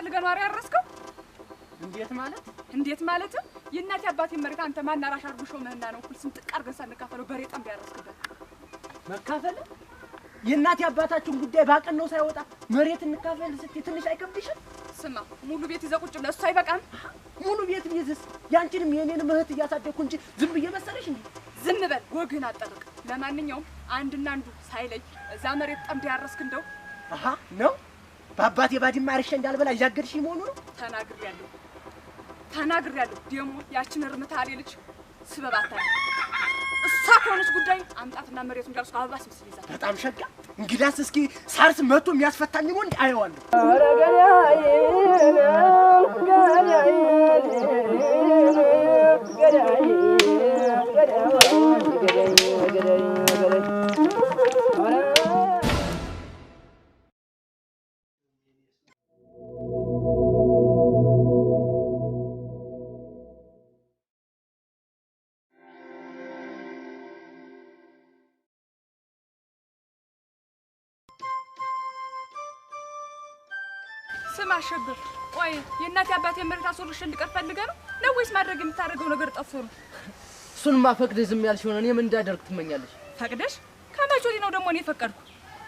ፈልገህ ነው አይደል ያረስከው? እንዴት ማለት? እንዴት ማለት? የእናቴ አባቴ መሬት አንተ ማን አራሽ አድርጎ ሾመህና ነው እኩል ስንጥቅ አድርገን ሳንካፈለው በሬ ጠምዶ ያረስክበት? መካፈል? የእናቴ አባታችን ጉዳይ ባቀን ነው ሳይወጣ መሬት እንካፈል ስትይ ትንሽ አይከብድሽም? ስማ ሙሉ ቤት ይዘህ ቁጭ ብለህ እሱ አይበቃም? ሙሉ ቤት ቢይዝስ ያንቺንም የኔንም እህት እያሳደግኩ እንጂ ዝም ብዬ መሰለሽ እንዴ? ዝም በል ወግህን አጠብቅ። ለማንኛውም አንድና አንዱ ሳይለይ እዛ መሬት ጠምዶ ያረስክ እንደው አሃ ነው በአባቴ ባድማ አርሼ እንዳልበላ እያገድሽኝ መሆኑ ነው? ተናግሬያለሁ ተናግሬያለሁ። ደግሞ ያችን እርምታሌ ልጅ ስበብ አታድርግ። እሷ ከሆነች ጉዳይ አምጣትና መሬቱን እንዳልኩህ አበባ አስመስል ይዛት። በጣም ሸጋ። እንግዳስ እስኪ ሳርስ መጥቶ የሚያስፈታኝን ወንድ አየዋለሁ። ስማ አሸብር፣ ቆይ የእናቴ አባቴ መሬት አስወርሼ እንድቀር ፈልገህ ነው ነው ወይስ ማድረግ የምታደርገው ነገር ጠፍቶ ነው? እሱንማ ፈቅደሽ ዝም ያልሽ ሆነ እኔ ምን እንዳደርግ ትመኛለሽ? ፈቅደሽ? ከመቼ ወዲህ ነው ደግሞ እኔ ፈቀድኩ?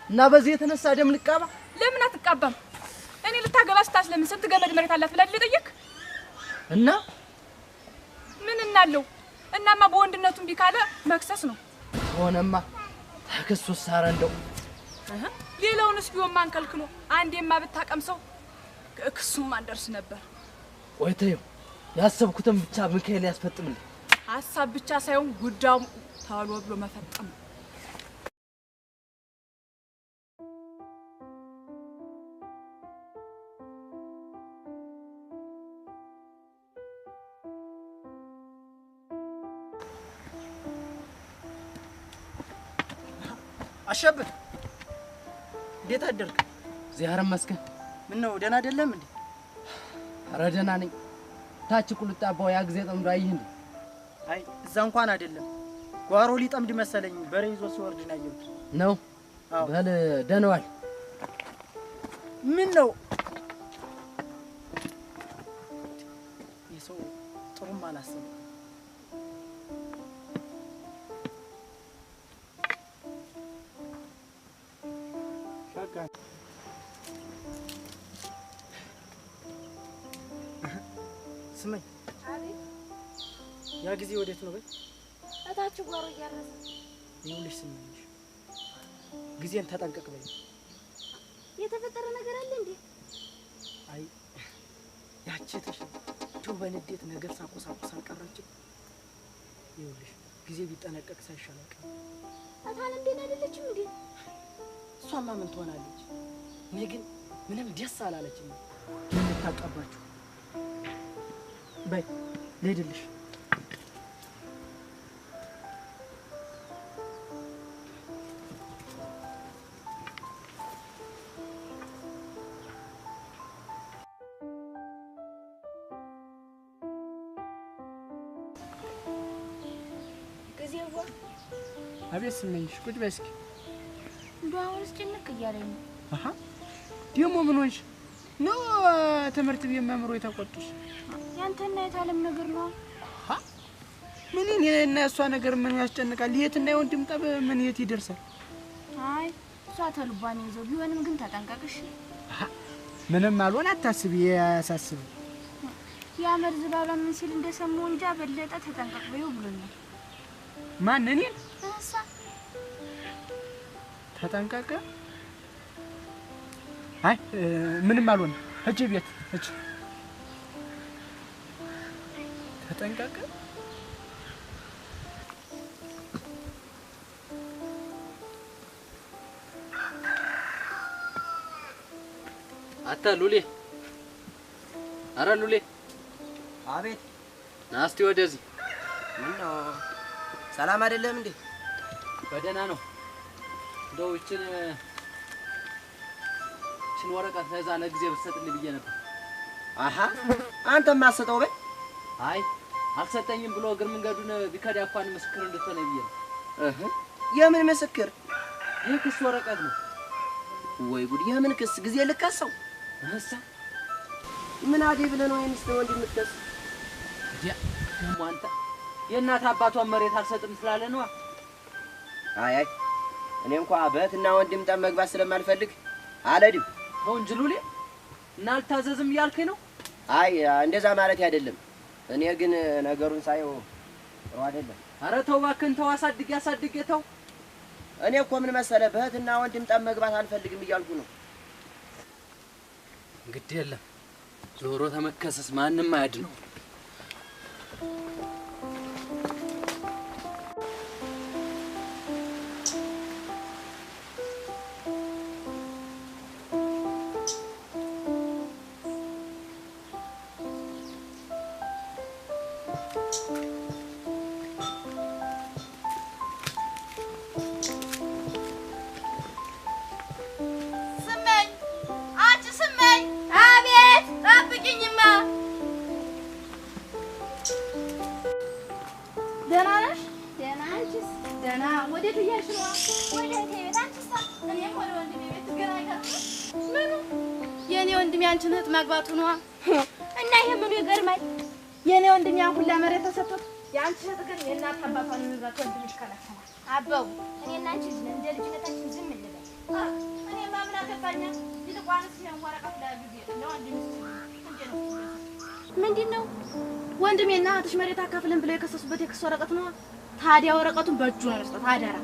እና በዚህ የተነሳ ደም ልቃባ? ለምን አትቃባም? እኔ ልታገባ ስታስለምን ስንት ገመድ መሬት አላት ብላ ልጠየቅ? እና ምን እናለው? እናማ በወንድነቱ እምቢ ካለ መክሰስ ነው። ሆነማ ተከሶስ ሳራ እንደው ሌላውንስ ቢሆን ማን ከልክሎ? አንዴማ ብታቀምሰው ክሱም አንደርስ ነበር። ቆይ ተይው፣ ያሰብኩትን ብቻ ሚካኤል ያስፈጥምልኝ። ሀሳብ ብቻ ሳይሆን ጉዳዩ ተሎ ብሎ መፈጠም ነው። አሸብር እንዴት አደርክ? እግዚአብሔር ይመስገን። ምነው ደህና አይደለም እንዴ? ኧረ ደህና ነኝ። ታች ቁልጣባው ያ ጊዜ ጠምዶ አየህ እንዴ? አይ እዛ እንኳን አይደለም፣ ጓሮ ሊጠምድ መሰለኝ በሬ ይዞ ሲወርድ ነው ያየሁት። ነው? አዎ። በል ደህና ዋል። ምን ነው ይህ ሰው ጥሩም አላሰበም። ስመኝ፣ ያ ጊዜ ወዴት ነው በይ? እታች ጓሮ እያረሰ። ይኸውልሽ ስመኝሽ፣ ጊዜን ተጠንቀቅ በይ። የተፈጠረ ነገር አለ እንዴ? አይ ያቺ ትሽ እንደው በንዴት ነገር ሳቆሳቆስ አልቀረችም። ይኸውልሽ ጊዜ ቢጠነቀቅ ሳይሻል አይቀርም። እታለም ደህና አይደለችም እንዴ? እሷማ ምን ትሆናለች? እኔ ግን ምንም ደስ አላለችም። ምን ልታቀባችሁ? በይ ልሂድልሽ። ጊዜዋ አቤት ስመኝሽ፣ ቁጭ በይ እስኪ። እንደው አሁንስ ጭንቅ እያለኝ ነው። አሃ ደግሞ ምን ሆንሽ ነው? ትምህርት ቤት መምህሩ የተቆጡሽ? ያንተና የታለም ነገር ነው። ምን እኔና እሷ ነገር ምን ያስጨንቃል? የትና የወንድም ጠብ ምን የት ይደርሳል? አይ እሷ ተልቧን ይዘው ቢሆንም ግን ተጠንቀቅሽ። ምንም አልሆን አታስቢ፣ አያሳስብም። ያ መርዝ ባሏ ምን ሲል እንደሰማሁ እንጃ በለጠ ተጠንቀቅ በይው ብሎኛል። ማን እኔን? እሷ ተጠንቀቀ? አይ ምንም አልሆነ። ሂጂ ቤት ሂጂ። ተጠንቀቀ። አታ ሉሌ፣ ኧረ ሉሌ። አቤት። ና እስቲ ወደዚህ። ምነው ሰላም አይደለም እንዴ? በደህና ነው። እንደው ይችን ወረቀት ለዛ ለጊዜ ብትሰጥልኝ ብዬ ነበር። አሃ አንተማ አትሰጠው በይ። አይ አልሰጠኝም ብሎ እግር መንገዱን ቢከዳ እንኳን ምስክር እንድትሆነኝ ብዬ ነው። እህ የምን ምስክር? ይህ ክስ ወረቀት ነው። ወይ ጉድ! የምን ክስ? ጊዜ ልከሰው? እህሳ ምን አዴ ብለህ ነው የሚስት ወንድም የምትከስ? ደግሞ አንተ የእናት አባቷን መሬት አልሰጥም ስላለ ነዋ። አይ አይ እኔ እንኳ በእህትና ወንድም ጠብ መግባት ስለማልፈልግ አልሄድም። ተው እንጂ ሉሌ፣ እና አልታዘዝም እያልከኝ ነው? አይ እንደዛ ማለት አይደለም። እኔ ግን ነገሩን ሳየው ጥሩ አይደለም። ኧረ ተው እባክህን ተው፣ አሳድጌ አሳድጌ ተው። እኔ እኮ ምን መሰለህ በእህትና ወንድም ጠብ መግባት አልፈልግም እያልኩ ነው። ግድ የለም ዞሮ ተመከሰስ ማንም አያድነው። ስመኝ፣ አንቺ ስመኝ። አቤት። ጠብቂኝማ። ደህና ነሽ? ደህና አንቺስ? ደህና። ወዴት እየሄድሽ ነው? ወደ እህቴ ቤት። አንቺስ? እኔም ወደ ወንድሜ ቤት ትገናኛለሽ። ምኑ የእኔ ወንድሜ አንቺን እህት ማግባቱ ነዋ። እና ይሄ ምኑ ይገርማል? የእኔ ወንድሜ ያን ሁላ መሬት ተሰጥቶት የአንቺ እህት ግን የእናት አባቷን ንብረት ወንድምሽ ከለከላት። አበቡ እኔና አንቺ እንደ ልጅነታችን ዝም እንበል። እኔማ ምን አገባኛ? ይልቋንስ ይሄን ወረቀት ለጊዜ ለወንድምሽ እንዴ ነው? ምንድን ነው? ወንድሜና እህትሽ መሬት አካፍልን ብለው የከሰሱበት የክስ ወረቀት ነዋ። ታዲያ ወረቀቱን በእጁ ነው መስጠት አደራ።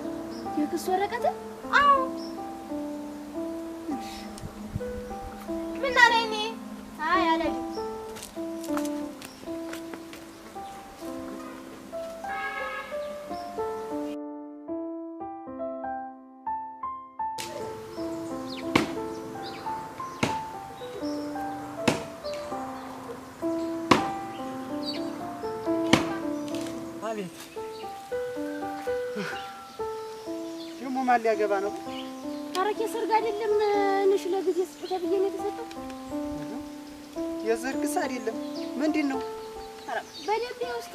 የክስ ወረቀት? አዎ። ምን አለኝ እኔ? አይ አልሄድም። አቤት። ደግሞ ማን ሊያገባ ነው? አረቄ ሰርግ አይደለም ንሽ ለጊዜ ስጡ ተብዬ ነው የተሰጠው። የሰርግስ አይደለም ምንድን ነው? በደንብ ያው እስኪ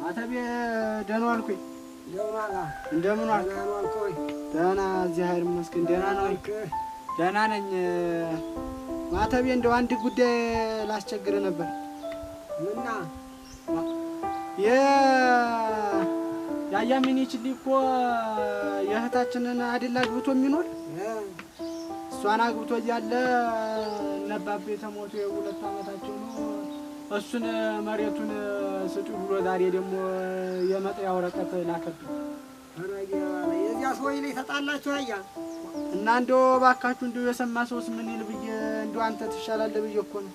አተቤ ደህና ዋልኩኝ። እንደምን ዋልክ? ደህና እግዚአብሔር ይመስገን። ደህና ነው። ደህና ነኝ። ማተቤ እንደው አንድ ጉዳይ ላስቸግር ነበር። ምና የአያ ሚኒችሊ እኮ የእህታችንን አይደል አግብቶ የሚኖር እሷን አግብቶ እያለ እነ አባቤ ተሞቱ የሁለት ዓመታቸው ነው። እሱን መሬቱን ስጡ ብሎ ዛሬ ደግሞ የመጥሪያ ወረቀት ላከብኝ። የዚያ ሰውዬ ላይ ተጣላችሁ? አያ እና እንደው እባካችሁ እንደው የሰማ ሰውስ ምን ይል ብዬ እንደው አንተ ትሻላለህ ብዬ እኮ ነው።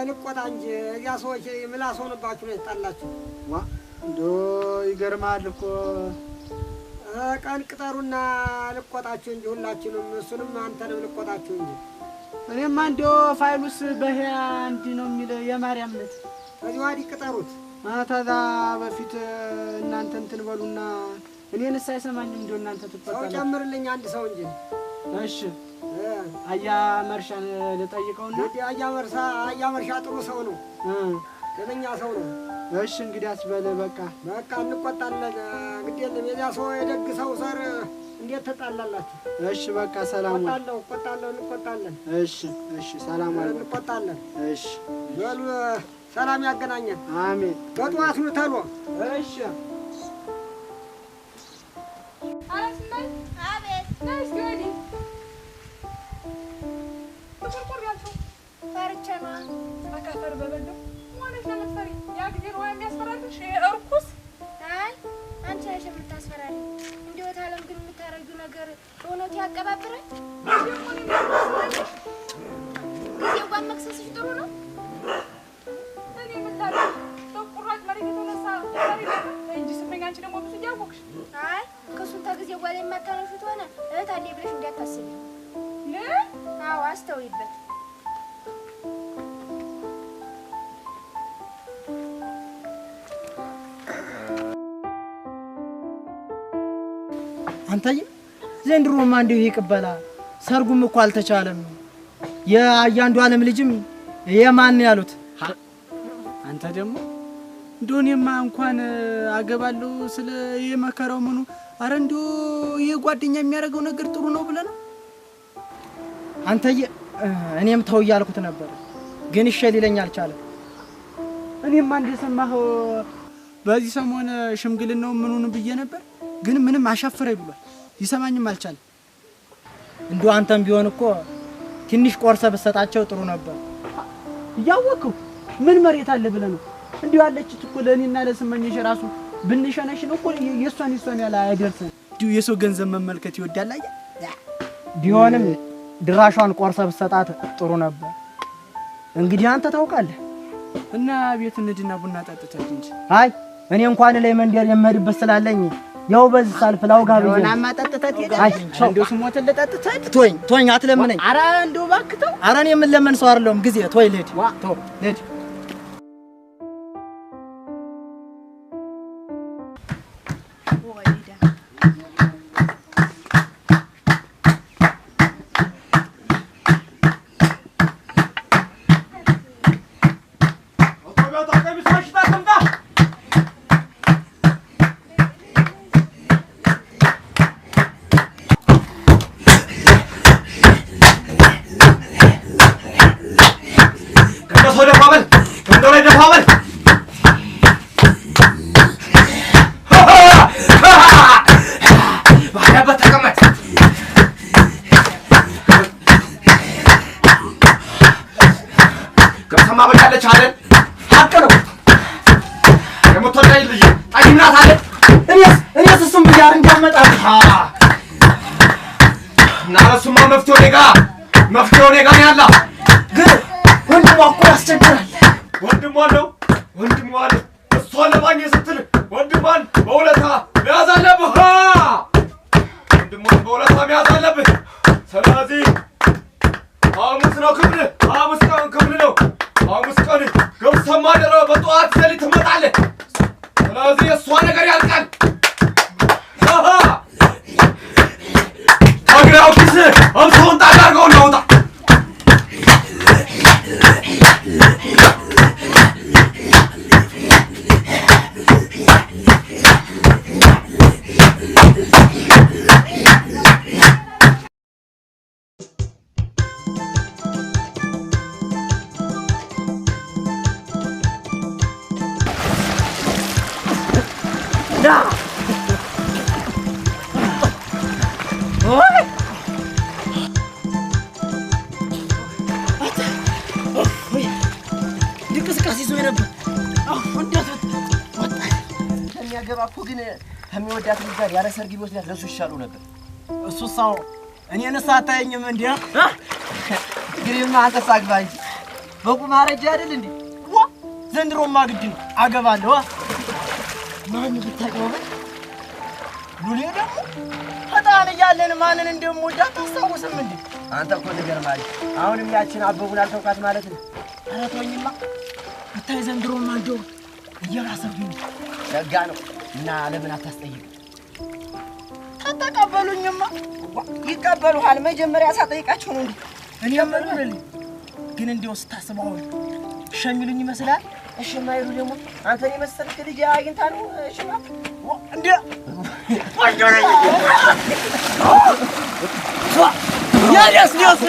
ልቆጣ እንጂ የዚያ ሰዎች ምላስ ሆኖባችሁ ነው የተጣላችሁ። ዋ እንደው ይገርማል እኮ። ቀን ቅጠሩና ልቆጣችሁ እንጂ ሁላችንም፣ እሱንም አንተንም ልቆጣችሁ እንጂ። እኔማ እንደው ፋይሉስ በህያ አንድ ነው የሚል የማርያም ዕለት ከዚህ ወዲህ ቅጠሩት። ከዛ በፊት እናንተ እንትን በሉና እኔንስ አይሰማኝም። እንደው እናንተ ሰው ትቆጣላችሁ። ጨምርልኝ አንድ ሰው እንጂ። እሺ አያ መርሻን ልጠይቀውና እንግዲህ አያ መርሻ ጥሩ ሰው ነው፣ ደነኛ ሰው ነው። እሺ እንግዲያስ በል በቃ በቃ እንቆጣለን። ግድ የለም የዚያ ሰው የደግ ሰው ሰር እንዴት ተጣላላችሁ? እሺ በቃ ሰላም ዋል። እቆጣለሁ እቆጣለሁ፣ እንቆጣለን። እሺ እሺ ሰላም ዋል። እንቆጣለን። እሺ በሉ ሰላም ያገናኘን። አሜን። በጠዋት ኑ ተሎ። እሺ ኧረ ስመኝ፣ አቤት። ነይ እስኪ ወዲህ። ጥቁርቁር ያልሽው ፈርቼ ነዋ። አካፈር በበለው ሆነሽ ነው የምትፈሪ። ያ ጊዜ ነው የሚያስፈራልሽ ይሄ እርኩስ። አይ አንቺ ነሽ የምታስፈራሪ። እንደው ታለም ግን የምታረጊው ነገር በእውነቱ ያቀባብራል። ደግሞ እኔ የሚያስፈራልሽ ጊዜዋን መክሰስሽ ጥሩ ነው። እኔ ምን ላድርግ? በቁራጭ መሬት የተነሳ መሬት ተይ እንጂ ስመኝ፣ አንቺ ደግሞ ብዙ እያወቅሽ። አይ ክሱን ከጊዜዋ ላይ የማታነሹት ሆነ እህት አለኝ ብለሽ እንዳታስቢ። ምን? አዎ አስተውይበት። አንተዬ ዘንድሮማ እንደው ይሄ ቅበላ ሰርጉም እኮ አልተቻለም። የአያንዱ ዓለም ልጅም የማን ያሉት? አንተ ደግሞ እንደው እኔማ እንኳን አገባለሁ ስለ የመከራው ምኑ አረ እንደው ይሄ ጓደኛ የሚያደርገው ነገር ጥሩ ነው ብለህ ነው? አንተዬ እኔም ተው እያልኩት ነበር፣ ግን እሺ ሊለኝ አልቻለም። እኔማ እንደሰማኸው በዚህ ሰሞን ሽምግልናው ምኑን ብዬ ነበር፣ ግን ምንም አሻፈረኝ ብሏል። ይሰማኝም አልቻለም። እንደው አንተም ቢሆን እኮ ትንሽ ቆርሰህ ብትሰጣቸው ጥሩ ነበር። እያወቅኸው ምን መሬት አለ ብለህ ነው? እንዲሁ ያለችት እኮ ለእኔና ለስመኝሽ ራሱ ብንሸነሽ ነው እኮ የእሷን የእሷን ያለ አይደርስም። እንዲሁ የሰው ገንዘብ መመልከት ይወዳል። አየህ፣ ቢሆንም ድራሿን ቆርሰህ ብትሰጣት ጥሩ ነበር። እንግዲህ አንተ ታውቃለህ። እና ቤት እንሂድና ቡና ጠጥተህ እንጂ። አይ እኔ እንኳን ላይ መንደር የምሄድበት ስላለኝ ያው በዚህ ሳልፍ ላውጋ ብዬ ነው። ሆናማ ጠጥተህ ትሄዳለህ። እንደው ስሞትልህ ጠጥተህ ተወኝ ተወኝ፣ አትለምነኝ። ኧረ እንደው እባክህ ተው። ኧረ እኔ የምለመን ሰው አይደለሁም። ጊዜ ተወኝ፣ ልሂድ። ተው ልሂድ። ያለ ሰርግ ቢወስዳት ለሱ ይሻለው ነበር። እሱስ አዎ፣ እኔንስ አታየኝም እንዴ? እንግዲህማ አንተስ አግባ እንጂ በቁም አረጀ አይደል እንዴ? ዋ ዘንድሮማ ግድ ነው አገባለሁ። ማን ብታውቂው ነው? ሉሌ ደግሞ ህጣን እያለን ማንን እንደምወዳት ታስታውስም እንዴ? አንተ እኮ ትገርማለህ። አሁንም ያችን አበቡን አልተውካት ማለት ነው። ኧረ ተወኝማ። ብታይ ዘንድሮማ እንደው እየባሰብኝ ነው። ሸጋ ነው እና ለምን አታስጠይቅም? ተቀበሉኝማ። ይቀበሉሃል። መጀመሪያ ሳጠይቃቸው ነው እንዴ? እኔ የምልህ ግን እንደው ስታስበው አሁን እሺ የሚሉኝ ይመስላል? እሺ የማይሉ ደግሞ አንተን የመሰልክ ልጅ አግኝታ ነው እሺ እንዴ? የደስ ደስ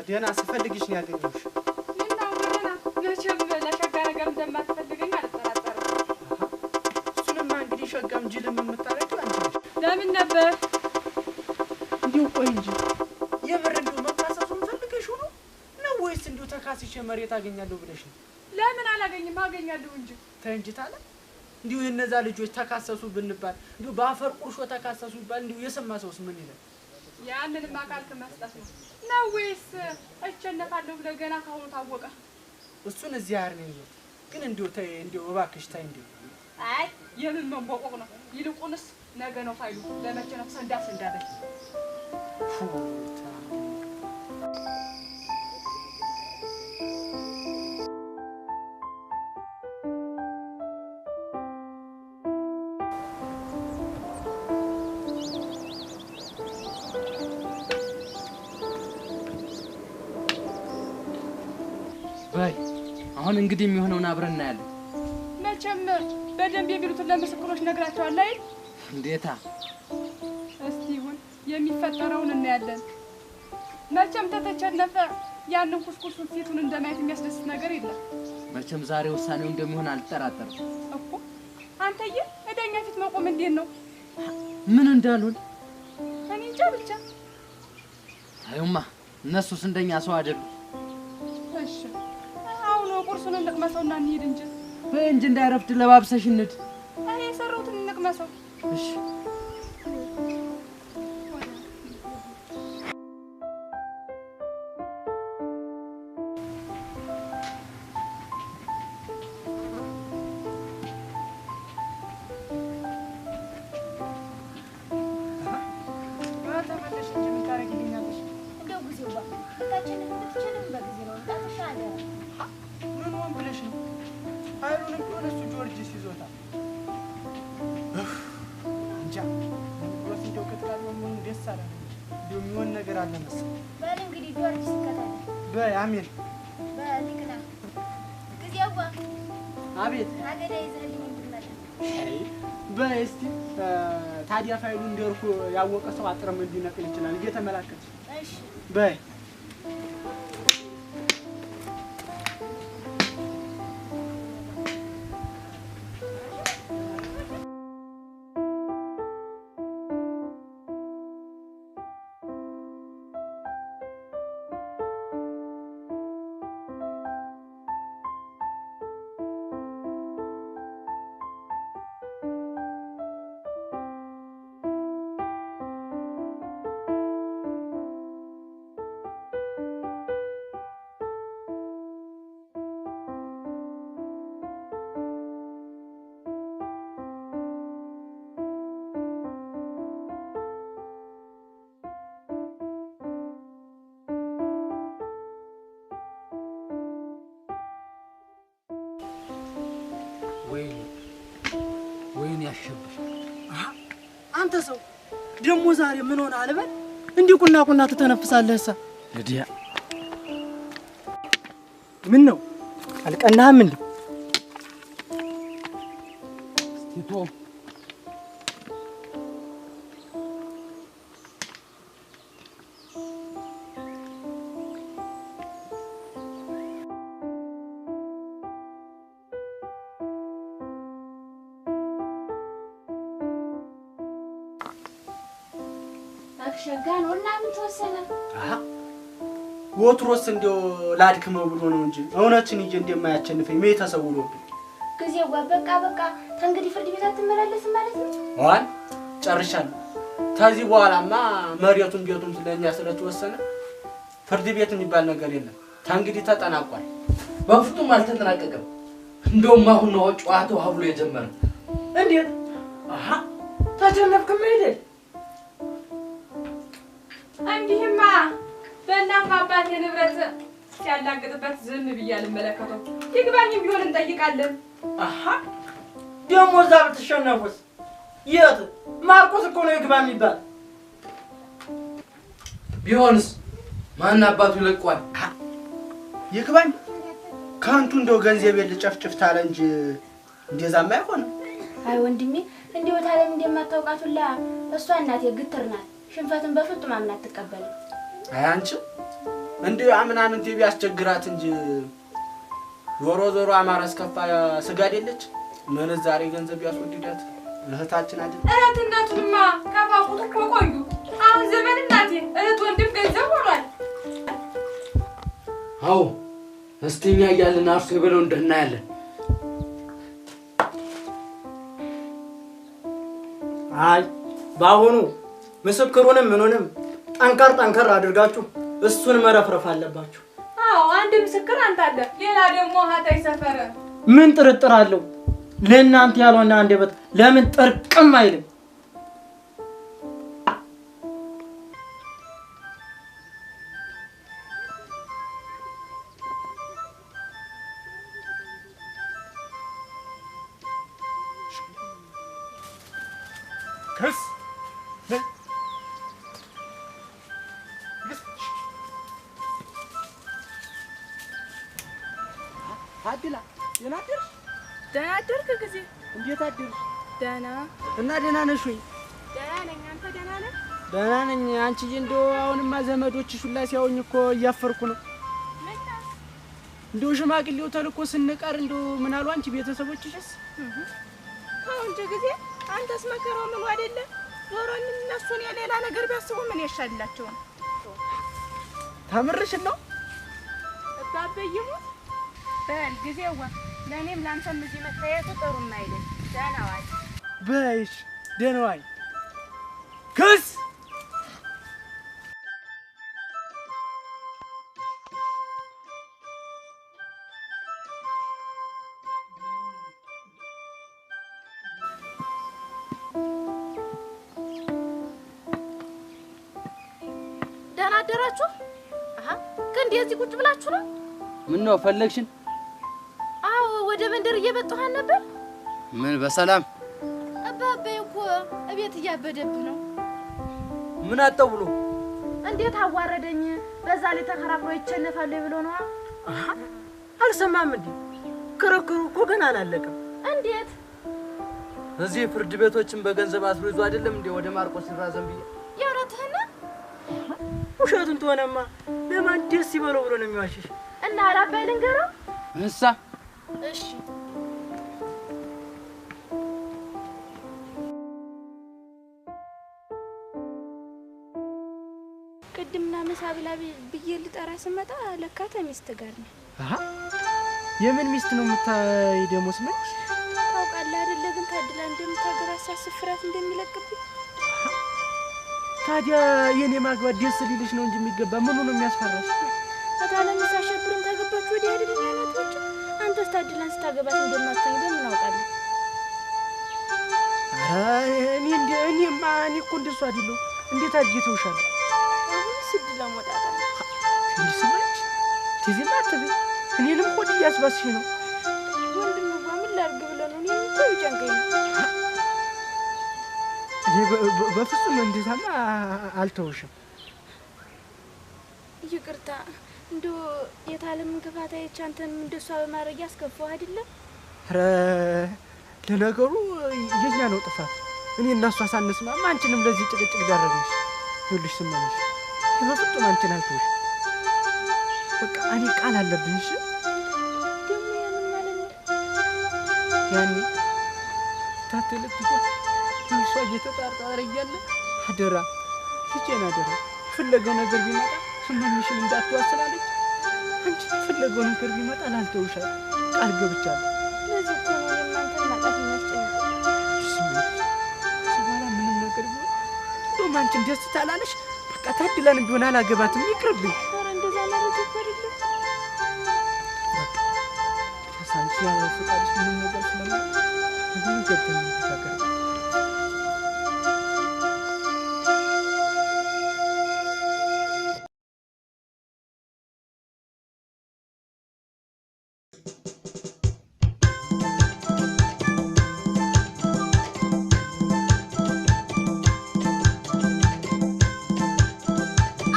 ደህና ስፈልግሽ ነው ያገኘሁሽ። ምነው ደህና? መቼም ለሸጋ ነገር እንደማትፈልገኝ አልጠራጠርም። እሱንማ እንግዲህ ሸጋም ጅልም የምታረጊው አንቺ ነሽ። ለምን ነበር እንዲሁ? ቆይ እንጂ የምር እንዲሁ መካሰሱን ፈልገሽው ነው ነው ወይስ እንዲሁ ተካስቼ መሬት አገኛለሁ ብለሽ ነው? ለምን አላገኝም? አገኛለሁ እንጂ። ተይ እንጂ ታለ እንዲሁ የነዛ ልጆች ተካሰሱ ብንባል እንዲሁ በአፈር ቁርሾ ተካሰሱ ይባል እንዲሁ የሰማ ሰውስ ምን ይላል? ያንንም አካል ከመስጠት ነው ነው ወይስ እቸነፋለሁ ብለህ ገና ካሁኑ ታወቀ? እሱን እዚህ ያር ነው ይዞት ግን እንዲሁ ተይ እንዲሁ እባክሽ ተይ እንዲሁ። አይ የምን መንቦቆቅ ነው? ይልቁንስ ነገ ነው ፋይሉ። ለመቸነፍ ሰንዳ ሰንዳ በል። በይ አሁን እንግዲህ የሚሆነውን አብረን እናያለን። መቼም በደንብ የሚሉትን ለምስክሮች ነግራቸዋል አይደል? እንዴታ እስቲ ይሁን የሚፈጠረውን እናያለን። መቼም ተተቸነፈ ያንን ኩስኩሱን ፊቱን እንደማየት የሚያስደስት ነገር የለም። መቼም ዛሬ ውሳኔው እንደሚሆን አልጠራጠርም እኮ። አንተዬ እዳኛ ፊት መቆም እንዴት ነው? ምን እንዳልሆን እኔ እንጃ ብቻ። አይማ እነሱስ እንደኛ ሰው አይደሉም። እሺ አሁን ቁርሱን እንቅመሰውና እንሂድ እንጂ። በይ እንጂ እንዳይረፍድ ለባብሰሽ እንሂድ። እኔ የሰራሁትን እንቅመሰው። እሺ ተመለሽ እንጂ ምን ታደርጊልኛለሽ? እንደው ጊዜው ባ ብታቸንፍ ብትችልም በጊዜ ነው መምጣትሽ አደራ። ምን ሆን ብለሽ ነው? ኃይሉንም ቢሆን እሱ ጊዮርጊስ ይዞታል። እንጃ ብሎስ እንደው ከተላል ምን ደስ አላለኝ። እንደው የሚሆን ነገር አለ መሰለኝ። በል እንግዲህ ጊዮርጊስ ይከተል። በይ አሜን። በል ይቅና። ጊዜው ባ አቤት። አገዳ ይዘህልኝ እንድትመጣ። በይ እስቲ ታዲያ ፋይሉ እንደርኩ ያወቀ ሰው አጥርም እንዲነቅል ይችላል። እየተመላከትሽ። እሺ በይ ወይኔ ያሸብሽ። አንተ ሰው ደሞ ዛሬ ምን ሆነ አልበል? እንዲህ ቁና ቁና ትተነፍሳለህሳ? እዲያ ምን ነው አልቀናህም እንዴ? ቲቶ አክሸጋ ነው እና ምን ተወሰነ? አሃ ወትሮስ እንደው ላድክመው ብሎ ነው እንጂ እውነትን ይዤ እንደማያቸንፈኝ ምን ተሰውሮብኝ። ጊዜው በቃ በቃ ተንግዲህ ፍርድ ቤት አትመላለስም ማለት ነው? ዋን ጨርሻለሁ። ከዚህ በኋላማ መሬቱም ቤቱም ስለኛ ስለተወሰነ ፍርድ ቤት የሚባል ነገር የለም። ተንግዲህ ተጠናቋል። በፍጹም አልተጠናቀቀም። እንደውም አሁን ነው ጨዋታው ሀብሎ የጀመረ። እንዴት? አሃ ተቸነፍክም አይደል? እንዲህማ በእናት አባቴ ንብረት ሲያላግጥበት ዝም ብዬ አልመለከተው። ይግባኝም ቢሆን እንጠይቃለን። አሃ ደሞ እዛ ብትሸነፉስ? የት ማርቆስ እኮ ነው ይግባ የሚባል። ቢሆንስ ማን አባቱ ይለቋል? ይግባኝ ከንቱ እንደው ገንዘብ ልጨፍጭፍ ታለ እንጂ እንደዛማ አይሆንም። አይ ወንድሜ እንደው ታለም እንደማታውቃት ሁላ እሷ እናቴ ግትር ናት። ሽንፈትን በፍጹም አምና አትቀበልም። አይ አንቺ እንዴ አምናምንቴ ቢያስቸግራት እንጂ ዞሮ ዞሮ አማራ አስከፋ ስጋ አይደለች። ምንዛሬ ገንዘብ ያስወድዳት እህታችን አይደል? እህትነቱንማ ከፋቁት እኮ ቆዩ። አሁን ዘመን እናቴ እህት ወንድም ገንዘብ ሆኗል። አዎ እስቲ እኛ እያለን አርሶ የበለው እንደናያለን። አይ ባሁኑ ምስክሩንም ምኑንም ጠንከር ጠንከር አድርጋችሁ እሱን መረፍረፍ አለባችሁ። አዎ አንድ ምስክር አንተ አለ፣ ሌላ ደግሞ ሀታይ ሰፈረ። ምን ጥርጥር አለው? ለእናንተ ያልሆነ አንደበት ለምን ጥርቅም አይልም? ክስ አድላ ደህና አደርሽ? ደህና አደርክ ጊዜ? እንዴት አደርሽ? ደህና። እና ደህና ነሽ ወይ? ደህና ነኝ። አንተ ደህና ነህ? ደህና ነኝ። አንቺዬ እንደው አሁንማ ዘመዶችሽ ሁላ ሲያዩኝ እኮ እያፈርኩ ነው። እንደው ሽማግሌው ተልኮ ስንቀር እንደው ምን አሉ አንቺ ቤተሰቦችሽስ? ተው እንጂ ጊዜ፣ አንተስ መከራው ምኑ አይደለ? ዞሮ እነሱን የሌላ ነገር ቢያስቡ ምን ይሻላቸው ነው? ተምርሽን ነው? እባቤ ይሙት በል ጊዜዋ፣ ለእኔም ለአንተም እዚህ መታየቱ ጥሩም አይደል። ደህና ዋል። በይሽ ደህና ዋይ። ክስ ደህና አደራችሁ? አሃ ክንድ የዚህ ቁጭ ብላችሁ ነው? ምን ነው ፈለግሽን? አዎ ወደ መንደር እየመጣሁ ነበር። ምን በሰላም? አባቤ እኮ እቤት እያበደብህ ነው። ምን አጣው ብሎ? እንዴት አዋረደኝ። በዛ ላይ ተከራክሮ ይቸነፋል ብሎ ነው። አሃ አልሰማም እንዴ? ክርክሩ እኮ ገና አላለቀም። እንዴት? እዚህ ፍርድ ቤቶችን በገንዘብ አስሮ ይዞ አይደለም እንዴ ወደ ማርቆስ ይራዘም ብዬ። የእውነትህን ነው? ውሸቱን ትሆነማ ለማን ደስ ይበለው ብሎ ነው የሚዋሽሽ። እና አላባይ ልንገረው? እሳ እሺ ቅድምና ምሳ ብላ ብዬ ልጠራ ስመጣ ለካ ተሚስት ጋር ነው። አሃ የምን ሚስት ነው የምታይ ደግሞ ስመች? ታውቃለህ አይደለ ግን ታድላ እንደምታገባ ሳስብ ፍርሃት እንደሚለቅብኝ። ታዲያ የኔ ማግባት ደስ ሊልሽ ነው እንጂ የሚገባ ምኑ ነው የሚያስፈራሽ? አታለም ሳሸብርን ታገባች ወዲህ አይደል ያላቶች? አንተስ ታድላን ስታገባት እንደማትሆኝ በምን አውቃለሁ? ኧረ እኔ እንደ እኔማ እኔ እኮ እንደሱ አይደለሁም። እንዴት አድርጌ ተውሻለሁ? አሁን ስድ ለሞጣጣ እንዲህ ስመች ትዝም አትበይ። እኔንም ሆድ እያስባስሽ ነው። ወንድምዋ ምን ላድርግ ብለህ ነው? እኔም እኮ ይጨንቀኝ ነው። እኔ በፍጹም እንደዛማ አልተውሽም። ይቅርታ እንደው የታለምን ክፋት አይቼ አንተንም እንደሷ በማድረግ ያስከፋው አይደለም? ኧረ ለነገሩ የኛ ነው ጥፋት። እኔ እና እሷ ሳንስማማ አንቺንም ለዚህ ጭቅጭቅ ዳረግንሽ። ይኸውልሽ ስመኝሽ በፍጹም አንቺን አልተውሽም። በቃ እኔ ቃል አለብኝ። እሺ ደግሞ ያምን ማለት ነው? ያኔ ታትልት እሷ እየተጣጣረ እያለ አደራ ልጄን አደራ የፈለገው ነገር ቢመጣ ስመኝሽን እንዳትዋስላለች። አንቺ የፈለገው ነገር ቢመጣ ላልተውሻል ቃል ገብቻለሁ። ለዚህ እኮ ነው እኔም አንተን ማጣት የሚያስጨንቀኝ። ስመኝሽ በኋላ ምንም ነገር ቢሆን እንደውም አንቺን ደስ ታላለሽ። በቃ ታድላንም ቢሆን አላገባትም ይቅርብኝ። ኧረ እንደዛ ማለት እኮ አይደለም። በቃ ከሳንቺ ያለ ፈቃድሽ ምንም ነገር ስለማይሆን ምን ገብተን እንነጋገር።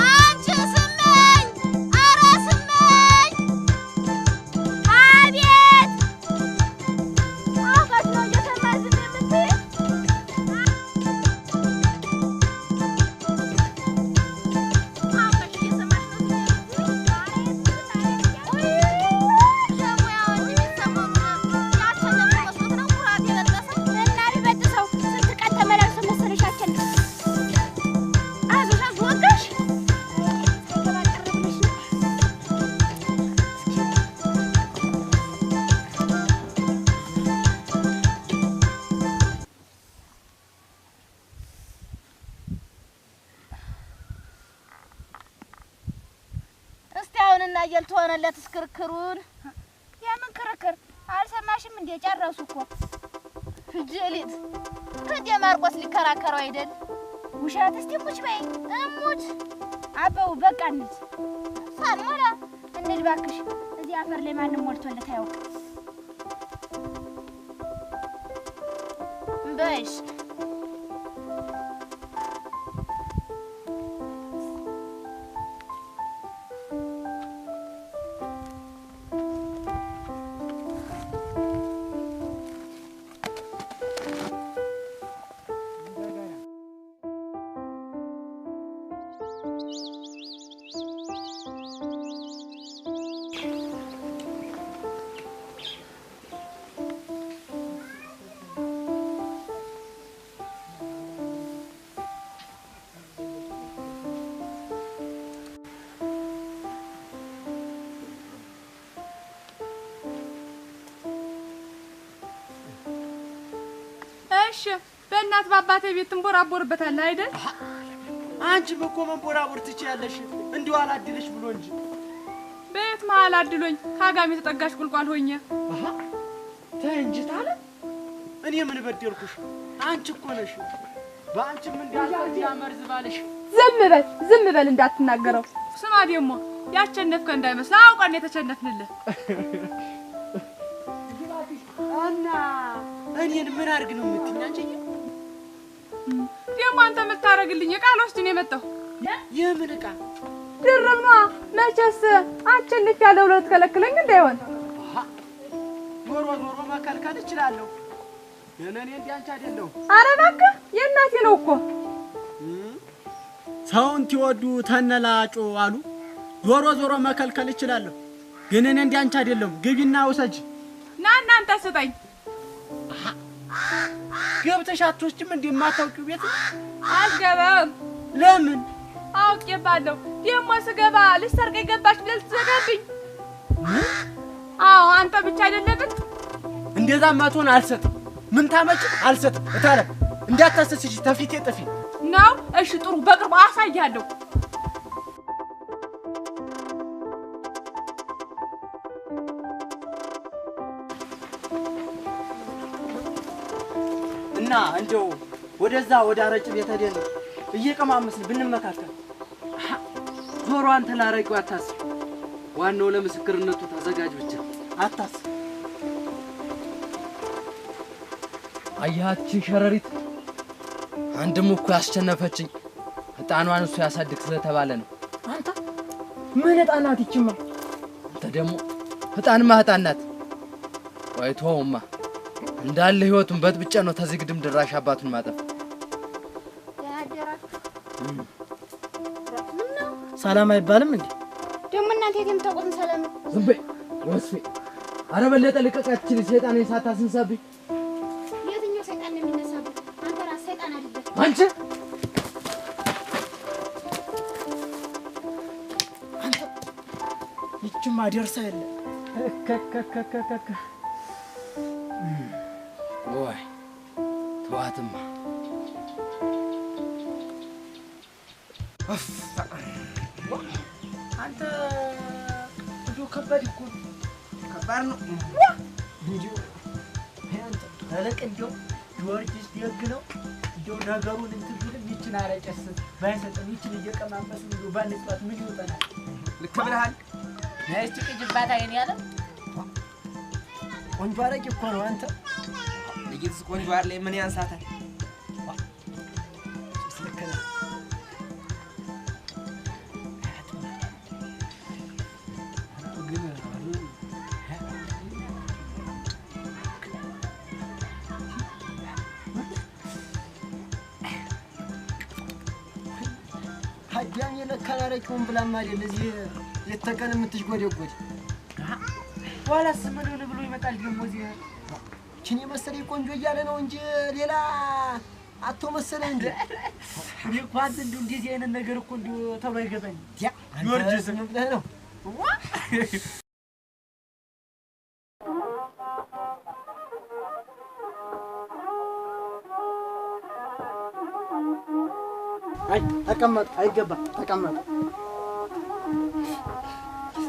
አንቺ ስመኝ! ኧረ ስመኝ! አቤት! አውቀሽ ነው እየሰማሽ ዝም የምትይው? እና አየል ተሆነለት እስክርክሩን የምን ክርክር አልሰማሽም እንዴ? ጨረሱ እኮ ጀሊት ከዲያ ማርቆስ ሊከራከረው አይደል? ውሸት። እስቲ ሙች በይ እሙች አበው በቃ እንሂድ። ሳንሞላ እንሂድ እባክሽ። እዚህ አፈር ላይ ማንም ሞልቶለት አያውቅም። በሽ እሺ በእናት በአባቴ ቤት ትንቦራቦርበታለህ አይደል? አንቺም እኮ መንቦራቦር ትችያለሽ፣ እንዲሁ አላድልሽ ብሎ እንጂ። በየት መሀል አድሎኝ ከአጋም የተጠጋሽ ቁልቋል ሆኜ። ተይ እንጂ ታለ እኔ ምን በደልኩሽ? አንቺ እኮ ነሽ። በአንቺም እንዳልፈርድ ያመርዝ ባልሽ። ዝም በል ዝም በል እንዳትናገረው። ስማ ደግሞ ያቸነፍከ እንዳይመስል አውቀን የተቸነፍንልህ። እና እኔን ምን አድርግ ነው የምትይኝ አንቺ? ደግሞ አንተ የምታረግልኝ ዕቃ ልወስድ ነው የመጣሁ። የምን ዕቃ? ድርብ ነዋ። መቼስ አቸንፌያለሁ ብለህ ትከለክለኝ እንዳይሆን። ዞሮ ዞሮ መከልከል እችላለሁ፣ ግን እኔ እንደ አንቺ አይደለሁም። ኧረ እባክህ የእናቴ ነው እኮ። ሰውን ትወዱ ተነላጮ አሉ። ዞሮ ዞሮ መከልከል እችላለሁ፣ ግን እኔ እንደ አንቺ አይደለሁም። ግቢና ውሰጂ። ና እናንተ ስጠኝ። ገብተሽ አትወስጂም እንዴ? የማታውቂው ቤት አልገባም። ለምን? አውቄባለሁ። ደግሞ ስገባ ልትሰርቀኝ ገባች ብለህ ልትዘጋብኝ። አዎ አንተ ብቻ አይደለብን። እንደዛማ ትሆን አልሰጥም። ምን ታመጭ አልሰጥም። እታለ እንዳታሰስሽ ተፊቴ ጥፊ ነው። እሺ ጥሩ፣ በቅርቡ አሳይሃለሁ። እና እንደው ወደዛ ወደ አረጭ ቤት ሄደን እየቀማመስን ብንመካከል። ዞሮ አንተ ላረቂው አታስብ። ዋናው ለምስክርነቱ ተዘጋጅ ብቻ። አታስብ። አያችን ሸረሪት አንድም እኮ ያስቸነፈችኝ ዕጣኗን እሱ ያሳድግ ስለተባለ ነው። አንተ ምን ዕጣን ናት ይችማ? አንተ ደግሞ ዕጣንማ ዕጣን ናት። ቆይ ተወውማ፣ እንዳለ ህይወቱን በጥብጬ ነው ተዚህ ግድም ድራሽ አባቱን ማጠፍ። ሰላም አይባልም እንዴ? ደግሞ እናንተ የት የምታውቁትን ሰላም ነው? ዝም በይ ወስፌ። ኧረ በለጠ ልቀቃችን፣ ሰይጣኔን ሳታስነሳብኝ። የትኛው ሰይጣን ነው የሚነሳብህ? አንተ ራስህ ሰይጣን አይደለህ። አንቺ አንተ ይችማ ደርሳ የለ ከከከከከ ወይ ተዋትማ። አንተ እንዲሁ ከባድ እኮ ነው። ከባድ ነው እንዲሁ አንተ ተለቅ እንዲሁ ጊዮርጊስ ደግ ነው። እንዲሁ ነገሩን እንትን ቢልም ይችን አረጨስ ባይሰጥም ይችን እየቀማመስን እንዲሁ ባንጫወት ምን ይወጣናል? ልክ ብለሃል። ነይ እስኪ ቅጅባት አይኔ ያለ ቆንጆ አረቄ እኮ ነው አንተ። ልጅትስ ቆንጆ አይደል? ምን ያንሳታል? ልክ ነህ። አዳም የለካን አረቄውን ብላማ አይደል እዚህ ሌት ተቀን የምትሽጎደጎድ። ኋላስ ምን ሆነ ብሎ ይመጣል ደግሞ እዚህ ይችን የመሰለኝ ቆንጆ እያለ ነው እንጂ ሌላ አቶ መሰለህ እንዴ? እኔ እኮ አንተ እንዲሁ እንደዚህ አይነት ነገር እኮ እንዲሁ ተብሎ አይገባኝም። ያ ጊዮርጊስ ምን ብለህ ነው? አይ ተቀመጥ፣ አይገባም። ተቀመጥ። ጊዮርጊስ።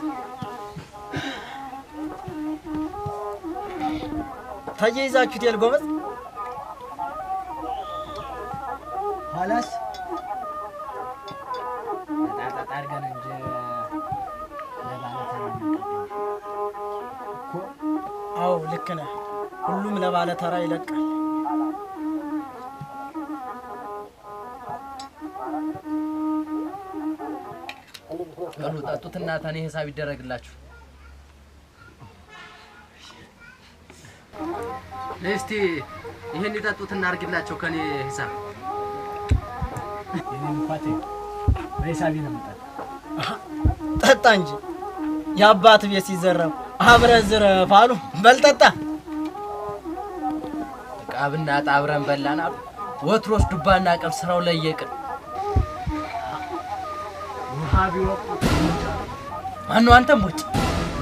ተያይዛችሁት የል ጎበዝ። ኋላስ ጣጣ አድርገን እንጂ ለባለ ተራ እኮ። አዎ ልክ ነህ። ሁሉም ለባለ ተራ ይለቃል። በሉ ጠጡትና ተኔ ሂሳብ ይደረግላችሁ። እስቲ ይሄን ይጠጡትና አድርግላቸው ከኔ ሂሳብ። የኔን እንኳን ተይው፣ በሂሳቤ ነው የምጠጣው። ጠጣ እንጂ የአባት ቤት ሲዘረፍ አብረህ ዝረፍ አሉ። በል ጠጣ። ቃብና ጣብረን በላን አሉ። ወትሮስ ዱባና ቅብ ስራው ለየቅል። ውሃ ቢወቅጡት ማነው አንተም ውጭ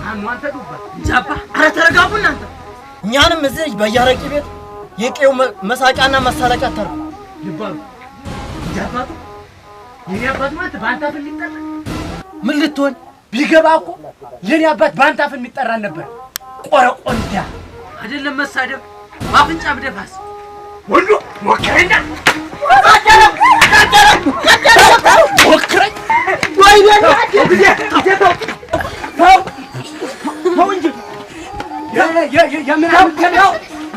ማነው አንተ ዱባ እንጃባ። ኧረ ተረጋጉ እናንተ። እኛንም እዚህ በያረቂ ቤት የቄው መሳቂያና መሳለቂያ አታርጉ። ልባሉ እንጃባቱ የኔ አባት ማለት በአንተ አፍ የሚጠራ ምን ልትሆን ቢገባ እኮ የኔ አባት በአንተ አፍ የሚጠራ ነበር። ቆረቆንዳ አይደለም መሳደብ በአፍንጫ ብደፋስ ወንዱ ሞክረኛ ሞክረኝ። ተው እንጂ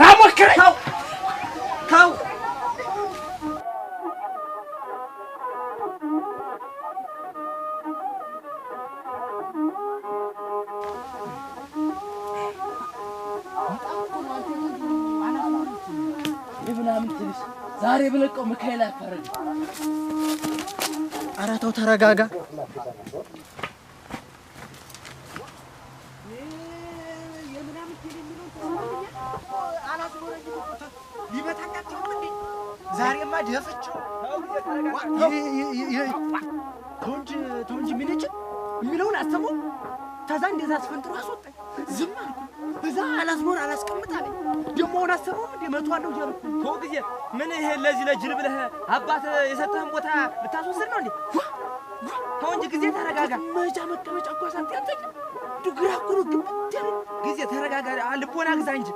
ና ሞክረኝ። ተው ምናምን ትንሽ ዛሬ ብለቀው ሚካኤል አያፋረድም። ኧረ ተው ተረጋጋ። ዛሬማ ደፍቼው ተው እንጂ ተው እንጂ ሚንጭ የሚለውን አሰማው። ተዛ እንደዛ አስፈንጥሮ አስወጣኝ። ዝም አልኩ። እዛ አላስኖር አላስቀምጥ አለኝ። ደግሞ አሁን አሰማውም እንደ መቶ አለው እያልኩ ተው ጊዜ ምን ይሄ ለዚህ ለጅል ብለህ አባት የሰጠህን ቦታ ልታስወስድ ነው እንዴ? ተው እንጂ ጊዜ ተረጋጋ። መጃ መቀመጫ እኮ አሳንተ ያንተኝ ግራ እኮ ነው ግብት ያለኝ። ጊዜ ተረጋጋ፣ ልቦና ግዛ እንጂ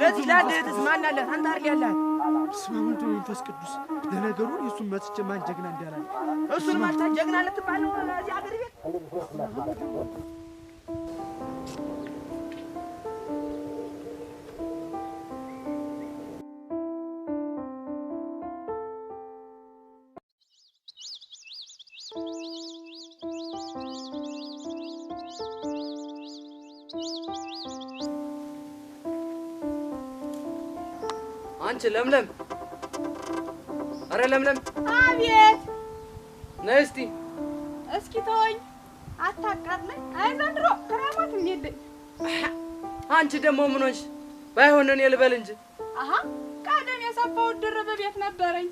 ለዚህ ለአንድ እህትስ ማን አላት? አንተ አይደል ያለሃት? በስመ አብ ወወልድ ወመንፈስ ቅዱስ። ለነገሩ የእሱን መትቼ ማን ጀግና እንዳላለ እሱን ማታ ጀግና ልትባል ነው እዚህ አገር ቤት? አንቺ ለምለም፣ አረ ለምለም፣ አቤት። ነይ እስቲ። እስኪ ተወኝ፣ አታቃጥለኝ። አይ ዘንድሮ ክራማትም የለኝ። አንቺ ደግሞ ምን ሆንሽ? ባይሆን እኔ ልበል እንጂ። አሀ ቀደም የሰፋሁት ድርብ ቤት ነበረኝ።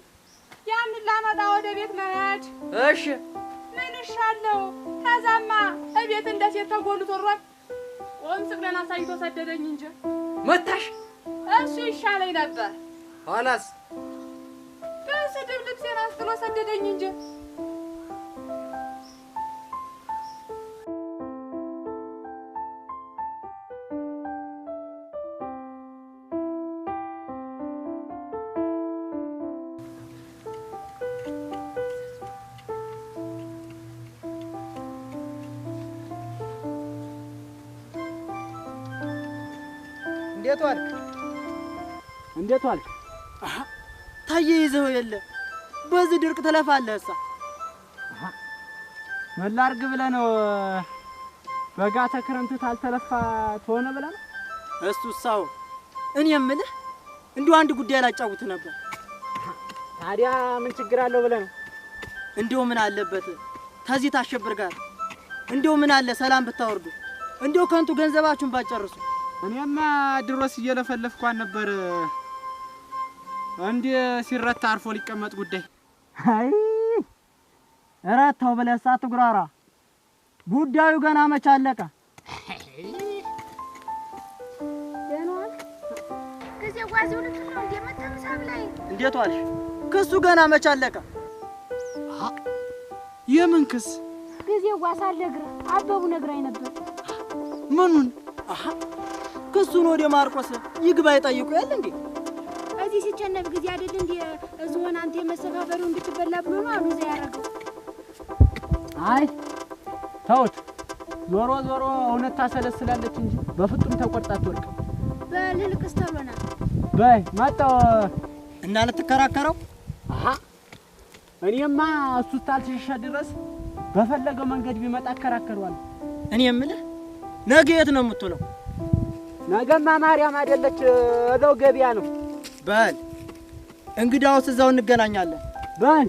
ያንን ላመጣ ወደ ቤት መሄድ። እሺ ምን እሻለሁ? ከዛማ እቤት እንደ ሴት ተጎልቶ ሯል። ቆም ስቅለን አሳይቶ ሰደደኝ እንጂ መታሽ። እሱ ይሻለኝ ነበር። ኋላስ በስድብ ልብሴን አስጥሎ ሰደደኝ እንጂ። እንዴት ዋልክ? እንዴት ዋልክ? ታየይዘው የለ በዚህ ድርቅ ትለፋለህ። እሳ ምን ላድርግ ብለህ ነው? በጋ ተክረምት ታልተለፋ ትሆነ ብለህ ነው? እሱሳው እኔ የምልህ እንዲሁ አንድ ጉዳይ ላጫውትህ ነበር። ታዲያ ምን ችግር አለው ብለህ ነው? እንዲሁ ምን አለበት ተዚህ ታሸብር ጋር እንዲሁ ምን አለ ሰላም ብታወርዱ፣ እንዲሁ ከንቱ ገንዘባችሁን ባጨርሱ። እኔማ ድሮስ እየለፈለፍኳን ነበር። እንዴ ሲረታ አርፎ ሊቀመጥ ጉዳይ። አይ እረታው ብለህ ሳትጉራራ ጉዳዩ ገና መች አለቀ። ደህና ዋልክ? ጊዜ ጓዜው ልትል ነው እንዴ? መተህ ምሳ ብላኝ። እንዴት ዋልሽ? ክሱ ገና መች አለቀ። የምን ክስ? ጊዜው ዋሳለግረ አበቡ ነግራኝ ነበር። ምኑን? አሃ ክሱን ወደ ማርቆስ ይግባ ይጠይቁ ያለ እንዴ? እዚህ ሲጨነቅ ጊዜ አይደል እንዴ እዝሆን አንተ የመሰፋፈሩን እንድትበላ ብሎ ነው አሉ እዛ ያደረገው። አይ ተውት። ዞሮ ዞሮ እውነት ታሰለስላለች እንጂ በፍጹም ተቆርጣ አትወድቅም። በልልቅስ ተሎና በይ መጣሁ። እና ልትከራከረው? አሃ እኔማ እሱ ታልሸሸ ድረስ በፈለገው መንገድ ቢመጣ አከራከረዋለሁ። እኔ የምልህ ነገ የት ነው የምትውለው? ነገማ ማርያም አይደለች እዛው ገበያ ነው። በል እንግዳውስ እዛው እንገናኛለን። በል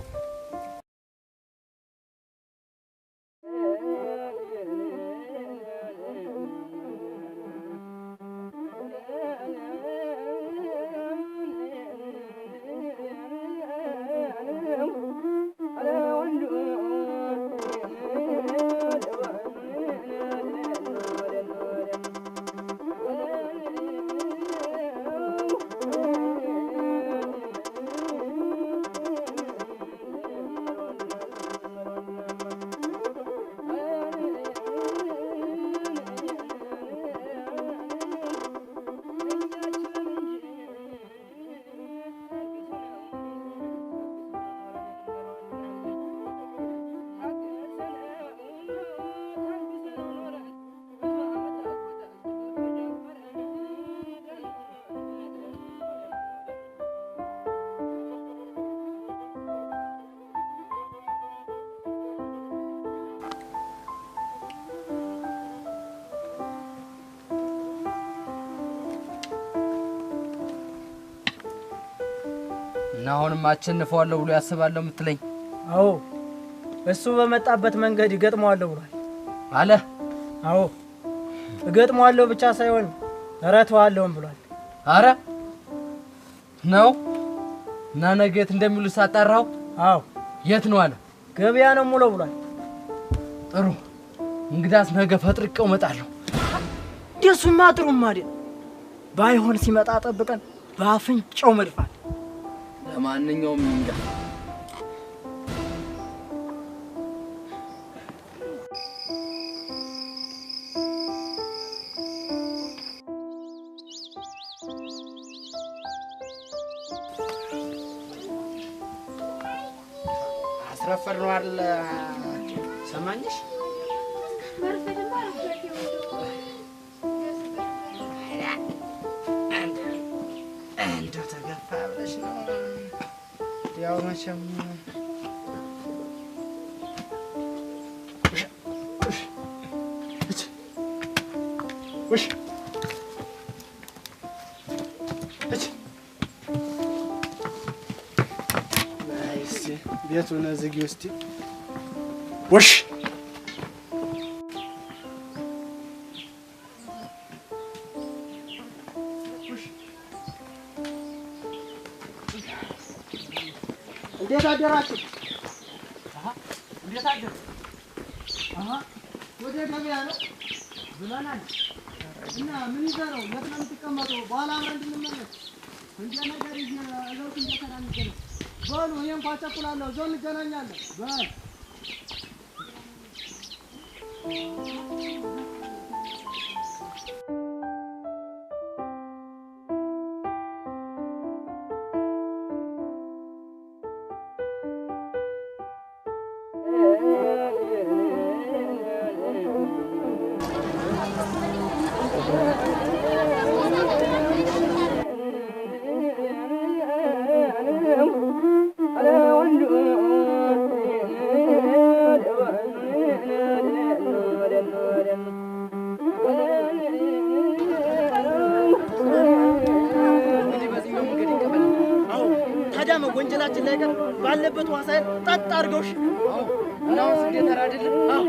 እና አሁንም አቸንፈዋለሁ ብሎ ያስባለሁ የምትለኝ? አዎ እሱ በመጣበት መንገድ ይገጥመዋለሁ ብሏል። አለ? አዎ እገጥመዋለሁ ብቻ ሳይሆን እረተዋለሁም ብሏል። አረ ነው። እና ነገ የት እንደሚሉ ሳጣራው? አዎ የት ነው አለ? ገበያ ነው ሙሉ ብሏል። ጥሩ እንግዳስ ነገ ፈጥርቄው እመጣለሁ። ደሱማ ጥሩማ አይደል? ባይሆን ሲመጣ ጠብቀን ባፍንጫው መድፋት። ለማንኛውም እንጋ አስረፈድነው አይደል? ሰማኝሽ? መርፈድማ አረፈድ እንደው ተገፋ ብለሽ ነው። ያው መቼም ውሽ ቤቱን ዝጊው እስቲ። ውሽ እንዴት አደራችሁ? እንዴት አደር? አሃ ወደ ገበያ ነው ብለናል። እና ምን ይዘህ ነው? የት ነው የምትቀመጠው? በኋላ አብረን እንድንመለስ እንደ ነገር ይዤ እዛው እንደተራ እንገናኝ። በሉ እኔ እንኳን እቸኩላለሁ። እዛው እንገናኛለን። በል ወንጀላችን ላይ ቀር ባለበት ውሃ ሳይል ጠጥ አድርገውሽ። አዎ እና አሁን ስንዴ ተራ አይደለም? አዎ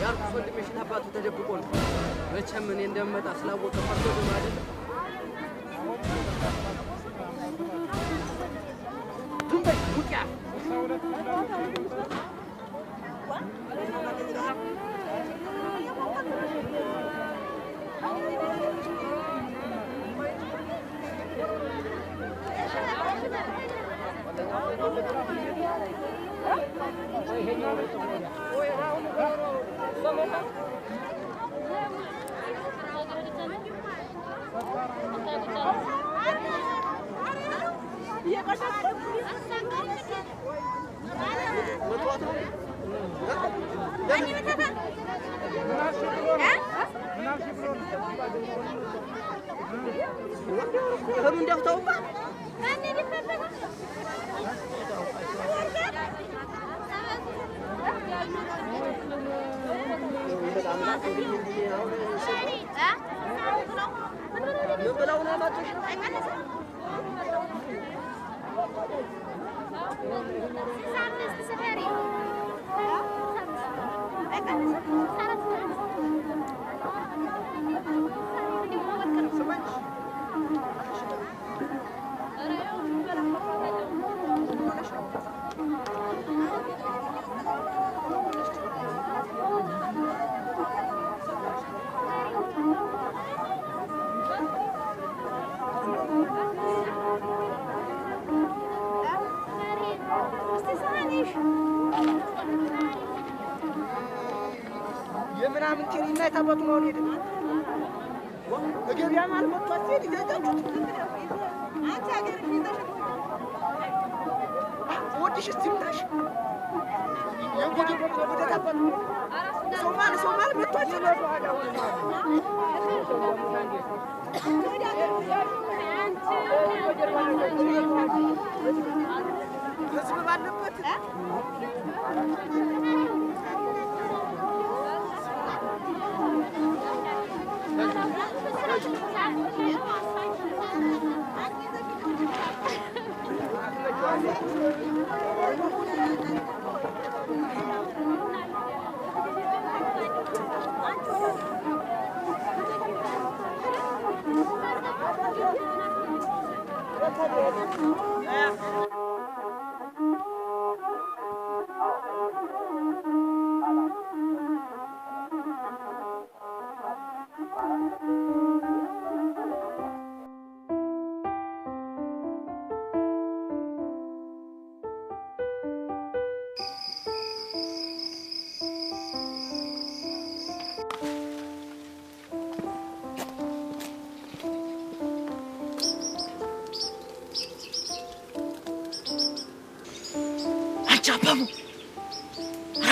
ያልኩሽ ወንድምሽን አባቱ ተደብቆ ነው። መቼም እኔ እንደምመጣ ስላወቀ ፈርቶ ነው አይደል?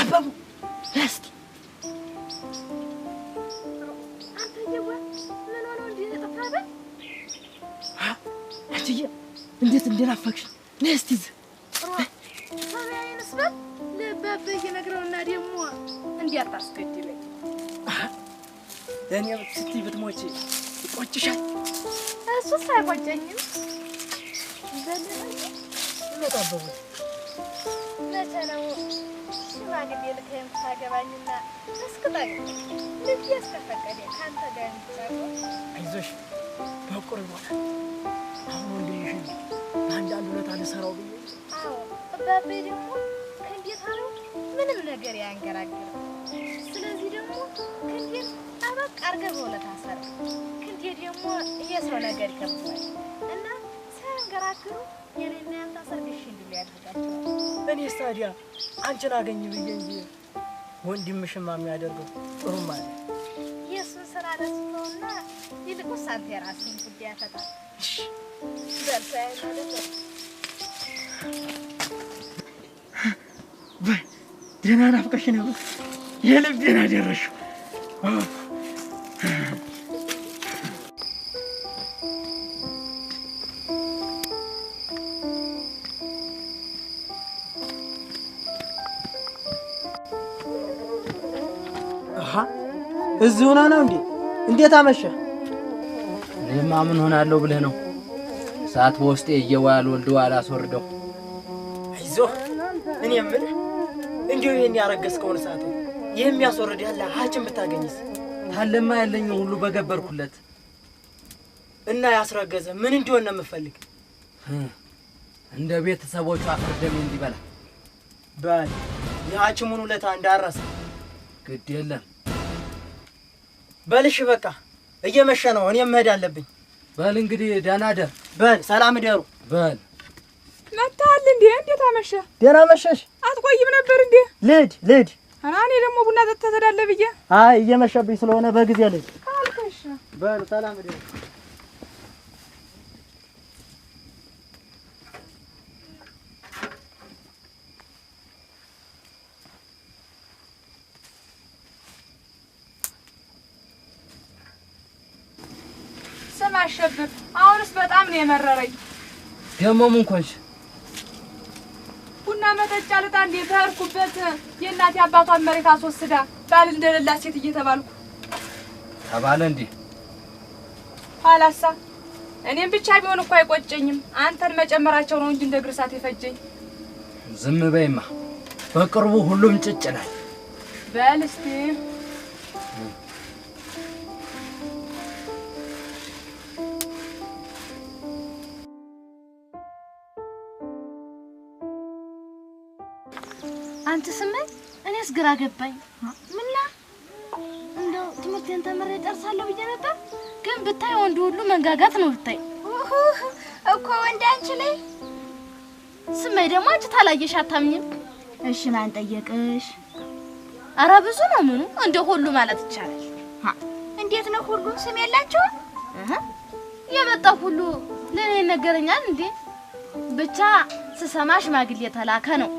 አባቡ እስቲ አንተ የዋ ምን ሆኖ እንዲህ ተጠፋበ? አንቺዬ እንዴት እንደናፈቅሽ ነይ እስቲ እዚህ ሰማያዊን ስበብ ለባበዬ ነግረውና ደግሞ እንዲያታስገድለኝ ለእኔ ስትይ ብትሞቺ ይቆጭሻል። እሱስ አይቆጨኝም። ለጣበቡ መቼ ነው ሽማግሌ ልከህ የምታገባኝና እስክጠግብ ልቤ እስከፈቀደ ከአንተ ጋር የምትጫወት? አይዞሽ በቅርቡ ይሆናል። አሁን ወንድምሽን ለአንዳንድ ውለታ ልሰራው ብዬ። አዎ እባቤ ደግሞ ክንዴት አለው ምንም ነገር ያንገራግርም። ስለዚህ ደግሞ ክንዴን ጠበቅ አድርገህ በውለታ ሰራው። ክንዴ ደግሞ የሰው ነገር ይከብደዋል እና ሳያንገራግሩ የኔና ያንተ ሰርግ እሺ እንዲሉ ያደርጋቸዋል። እኔስ ታዲያ አንቺን አገኝ ብዬ እንጂ ወንድምሽማ የሚያደርገው ጥሩም አለ። የእሱን ስራ ለእሱ ተውና ይልቁስ አንተ የራስህን ጉዳይ አፈታ። በል ተያይን አይደለ? በይ ደህና ናፍቀሽ ነበር። የልቤን አደረሽው። እዚሁ ሆና ነው እንዴ? እንዴት አመሸ? እኔማ ምን ሆናለሁ ብለህ ነው? እሳት በውስጤ እየዋል ወልዶ አላስወርደው። አይዞህ። እኔ የምልህ እንዲሁ ይሄን ያረገዝከውን እሳት ይህ የሚያስወርድ ያለ ሐኪም ብታገኝስ? ታለማ ያለኝ ሁሉ በገበርኩለት እና ያስረገዘ ምን እንዲሆን ነው የምፈልግ? እንደ ቤተሰቦቹ አፈር ደሜ እንዲበላ። በል የሐኪሙን ውለታ እንዳረሰ። ግድ የለም በልሽ በቃ እየመሸ ነው። እኔም መሄድ አለብኝ። በል እንግዲህ ደህና ደር። በል ሰላም እደሩ። በል መታል እንዴ? እንዴት አመሸ? ደህና መሸሽ። አትቆይም ነበር እንዴ? ልሂድ ልሂድ። ኧረ እኔ ደግሞ ቡና ጠጥተህ ትሄዳለህ ብዬ። አይ እየመሸብኝ ስለሆነ በጊዜ ልሂድ። ካልከሽ በል ሰላም እደሩ። ስማ አሸብር፣ አሁንስ በጣም ነው የመረረኝ። ደግሞ ምን ኮንሽ? ቡና መጠጫ ልጣ እንዴ በሄድኩበት የእናቴ አባቷን መሬት አስወስዳ ባል እንደሌላት ሴት እየተባልኩ ተባለ እንዴ? ኋላሳ እኔም ብቻ ቢሆን እኮ አይቆጨኝም። አንተን መጨመራቸው ነው እንጂ እንደ እግር እሳት የፈጀኝ። ዝም በይማ፣ በቅርቡ ሁሉም ጭጭ ይላል። በል እስቲ አንተ ስመኝ፣ እኔስ ግራ ገባኝ። ምና እንደው ትምህርቴን ተምሬ ጨርሳለሁ ብዬ ነበር፣ ግን ብታይ ወንዱ ሁሉ መንጋጋት ነው ብታይ። እኮ ወንድ አንቺ ላይ ስመኝ ደግሞ አንቺ ታላየሽ አታምኝም። እሺ ማን ጠየቅሽ? ኧረ ብዙ ነው ምኑ እንደው ሁሉ ማለት ይቻላል። እንዴት ነው ሁሉ ስም የላቸውም? የመጣው ሁሉ ለኔ ይነገረኛል እንዴ? ብቻ ስሰማ ሽማግሌ ተላከ ነው።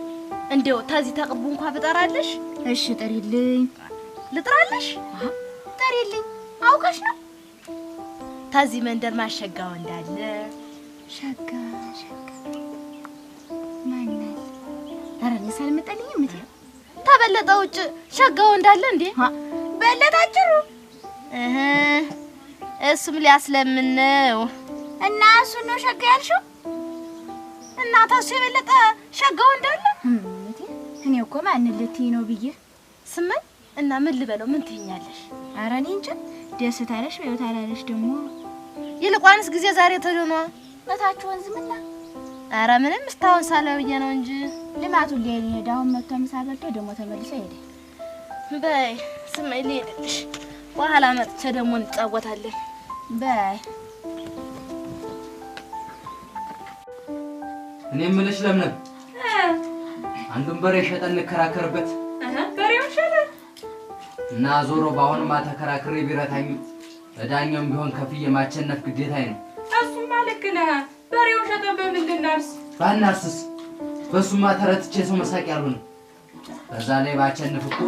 እንደው ተዚህ ተቅርቡ እንኳን ብጠራልሽ። እሺ ጥሪልኝ። ልጥራልሽ? ጥሪልኝ። አውቀሽ ነው? ተዚህ መንደር ማሸጋው እንዳለ ሸጋ ሸጋ ማናል? ኧረ እኔስ አልመጣልኝም እቴ። ተበለጠ ውጭ ሸጋው እንዳለ እንዴ? በለጠ አጭሩ። እህ እሱም ሊያስለምን ነው። እና እሱን ነው ሸጋ ያልሽው? እና ታሱ የበለጠ ሸጋው እንዳለ እቴ። እኔ እኮ ማን ልትይ ነው ብዬ ስመኝ። እና ምን ልበለው? ምን ትይኛለሽ? ኧረ እኔ እንጃ። ደስ ታለሽ በይው ታላለሽ ደግሞ። ይልቋንስ ጊዜ ዛሬ ተዶኗ እታች ወንዝ ምና? ኧረ ምንም እስካሁን ሳለው ብዬ ነው እንጂ ልማቱን ሊሄድ ሄደ። አሁን መጥቶ ምሳ በልቶ ደግሞ ተመልሶ ሄደ። በይ ስመኝ ልሄድልሽ፣ በኋላ መጥቼ ደግሞ እንጫወታለን። በይ እኔ የምልሽ ለምለም፣ አንዱን በሬ ሸጠን እንከራከርበት። በሬውን ሸጠን እና ዞሮ በአሁንማ ተከራክሬ ቢረታኝ ለዳኛውም ቢሆን ከፍዬ ማቸነፍ ግዴታዬ ነው። እሱማ ልክ ነህ። በሬውን ሸጠን በምን ልናርስ? ባናርስስ በሱማ ተረትቼ ሰው መሳቅ ያልሆነ። በዛ ላይ ባቸንፍ እኮ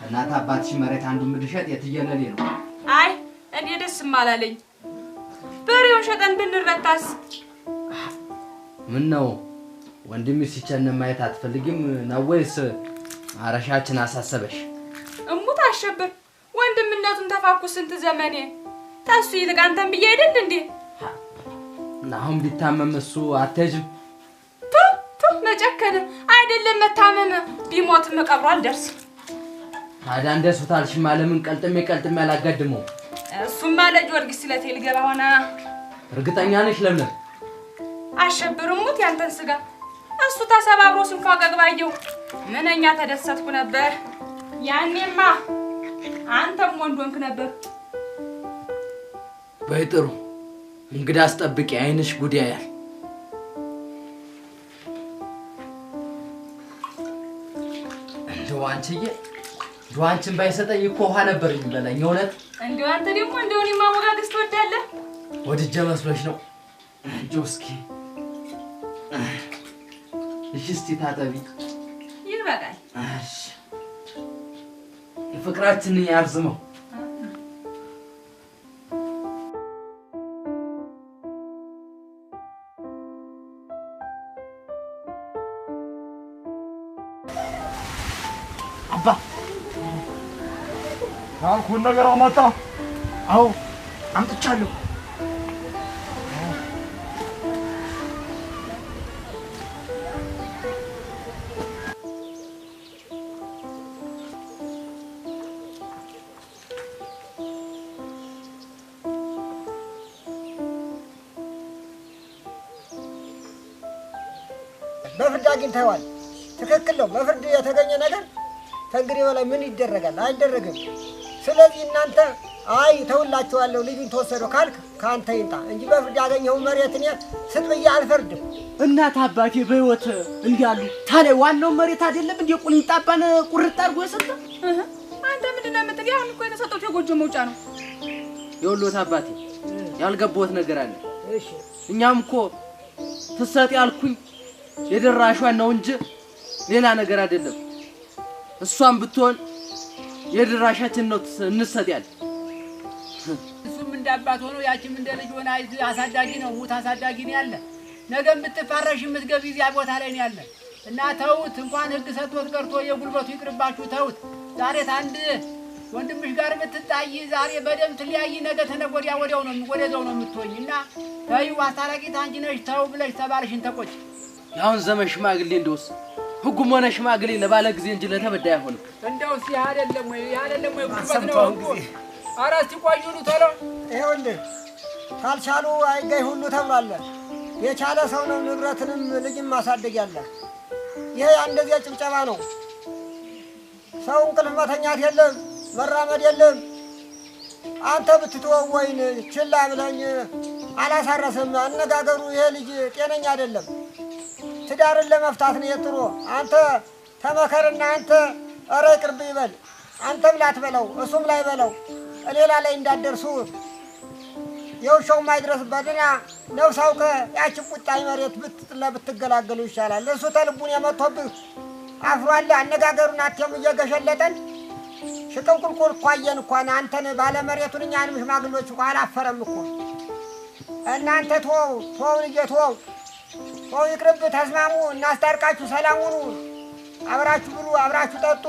እናት አባትሽ መሬት አንዱን ብንሸጥ የትየለሌ ነው። አይ እኔ ደስም አላለኝ። በሬውን ሸጠን ብንረታስ? ምን ነው ወንድምሽ ሲቸነፍ ማየት አትፈልጊም ነው ወይስ ማረሻችን አሳሰበሽ? እሙት አሸብር፣ ወንድምነቱን ተፋኩ ስንት ዘመኔ። ተሱ ይልቅ አንተን ብዬ አይደል እንዴ? አሁን ቢታመም እሱ አትሄጂም? ቱ ቱ መጨከን አይደለም መታመም፣ ቢሞትም ቀብሮ አልደርስም። ታዲያ እንደሱ ታልሽማ ለምን ቀልጥሜ ቀልጥሜ አላጋድመውም? እሱማ ለጊዮርጊስ ስለቴ ልገባ ሆነ። እርግጠኛ ነሽ ለምለም? አሸብር እሙት ያንተን ስጋ እሱ ተሰባብሮ ስንፏቀቅ ባየው ምንኛ ተደሰትኩ ነበር። ያኔማ አንተም ወንድ ሆንክ ነበር። በይ ጥሩ እንግዳ አስጠብቂ፣ አይንሽ ጉድ ያያል። እንደው አንቺዬ፣ እንደው አንቺን ባይሰጠኝ እኮ ውሃ ነበር የሚበላኝ። እውነት እንደው አንተ ደግሞ እንደው እኔን ማሞጋገስ ትወዳለህ። ወድጄ መስሎሽ ነው? እንደው እስኪ እሺ፣ እስቲ ታጠቢ። ይበቃል። እሺ፣ ፍቅራችንን ያርዝመው። አባ ያልኩህን ነገር አመጣ? አዎ አምጥቻለሁ። በፍርድ አግኝተዋል። ትክክል ነው። በፍርድ የተገኘ ነገር ከእንግዲህ በላይ ምን ይደረጋል? አይደረግም። ስለዚህ እናንተ አይ ተውላችኋለሁ ልጁን ተወሰደው ካልክ ከአንተ ይምጣ እንጂ በፍርድ ያገኘው መሬት እኔ ስጥ ብዬ አልፈርድም። እናት አባቴ በህይወት እንዲያሉ ታዲያ ዋናው መሬት አይደለም እንዴ ቁልጣባን ቁርጥ አድርጎ የሰጠ? አንተ ምንድነው የምትል? ያሁን እኮ የተሰጠው የጎጆ መውጫ ነው። የወሎት አባቴ ያልገባሁት ነገር አለ። እሺ እኛም እኮ ትሰጥ ያልኩኝ የደራሿን ነው እንጂ ሌላ ነገር አይደለም። እሷም ብትሆን የድራሻችን ነው እንሰጥ ያለ። እሱም እንደ አባት ሆኖ ያቺም እንደ ልጅ ሆና አሳዳጊ ነው፣ ሙት አሳዳጊ ነው ያለ። ነገ የምትፋረሽ የምትገቢ እዚያ ቦታ ላይ ነው ያለ እና ተውት። እንኳን ህግ ሰጥቶት ቀርቶ የጉልበቱ ይቅርባችሁ፣ ተውት። ዛሬ ታንድ ወንድምሽ ጋር ብትጣይ ዛሬ በደም ትለያይ፣ ነገ ተነገ ወዲያ ወዲያው ነው ወደዛው ነው የምትሆኝ። እና ተይው፣ አስታራቂ ታንቺ ነሽ፣ ተው ብለሽ ተባልሽን ተቆጭ። ያሁን ዘመን ሽማግሌ እንደውስ ህጉም ሆነ ሽማግሌ ለባለ ጊዜ እንጂ ለተበዳይ አይሆንም። እንደውስ ይሄ አይደለም ወይ ይሄ አይደለም ወይ ጉልበት ነው ህጉ። ኧረ እስቲ ቆዩ ኑ ቶሎ። ይኸውልህ ካልቻሉ አይገኝ ሁሉ ተብሏል። የቻለ ሰው ነው ንብረትንም ልጅም ማሳደግ ያለ። ይሄ እንደዚያ ጭብጨባ ነው። ሰው እንቅልፍ መተኛት የለም መራመድ የለም። አንተ ብትተወው ወይን ችላ ብለኝ አላሳረስም። አነጋገሩ ይሄ ልጅ ጤነኛ አይደለም። ትዳርን ለመፍታት ነው የጥሮ። አንተ ተመከርና አንተ ኧረ ይቅርብ ይበል። አንተም ላትበለው እሱም ላይበለው ሌላ ላይ እንዳትደርሱ የውሻው ማይድረስበትና ነፍስ አውቀህ ያችን ቁጣኝ መሬት ብትጥላ ብትገላገሉ ይሻላል። እሱ ተልቡን የመቶብህ አፍሯል። አነጋገሩን አትየም እየገሸለጠን ሽቅንቁልቁል እኮ አየን እኮ አንተን ባለመሬቱን እኛንም ሽማግሌዎች እኮ አላፈረም እኮ። እናንተ ተወው ተወው ልጄ ተወው ተወው ይቅርብ። ተስማሙ፣ እናስታርቃችሁ፣ ሰላም ሁኑ። አብራችሁ ብሉ፣ አብራችሁ ጠጡ።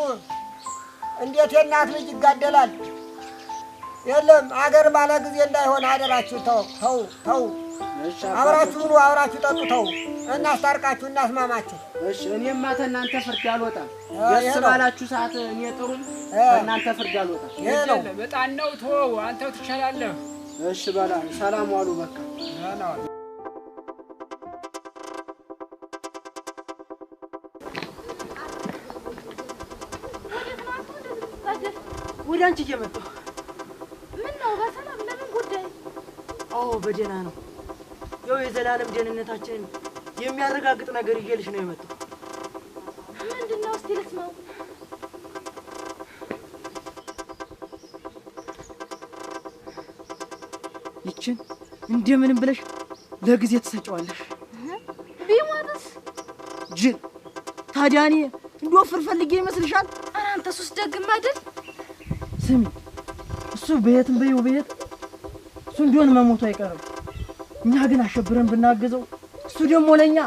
እንዴት የእናት ልጅ ይጋደላል? የለም አገር ባለ ጊዜ እንዳይሆን አደራችሁ። ተው ተው ተው። አብራችሁ ብሉ፣ አብራችሁ ጠጡ። ተው፣ እናስታርቃችሁ፣ እናስማማችሁ። እሺ እኔማ ተናንተ ፍርድ አልወጣም። ደስ ባላችሁ ሰዓት እኔ ጥሩኝ፣ ተናንተ ፍርድ አልወጣም። ይሄ ነው በጣም ነው። ተወው፣ አንተው ትሻላለህ። እሺ በላ ሰላም ዋሉ። በቃ ደህና ዋሉ። ወደ አንቺ እየመጣሁ። ምን ነው በሰላም ለምን ጉዳይ? አዎ በደህና ነው። ያው የዘላለም ደህንነታችንን የሚያረጋግጥ ነገር ይዤልሽ ነው የመጣው። ምንድነው? እስቲ ልስማው። ይችን እንደምንም ብለሽ ለጊዜ ትሰጪዋለሽ። ቢሞትስ? ጅል። ታዲያ እኔ እንድወፍር ፈልጌ ይመስልሻል? ኧረ አንተ ሱስ ደግም አይደል? ስሚ፣ እሱ በየትም በይው በየት እሱ እንዲሆን መሞቱ አይቀርም። እኛ ግን አሸብረን ብናግዘው እሱ ደግሞ ለኛ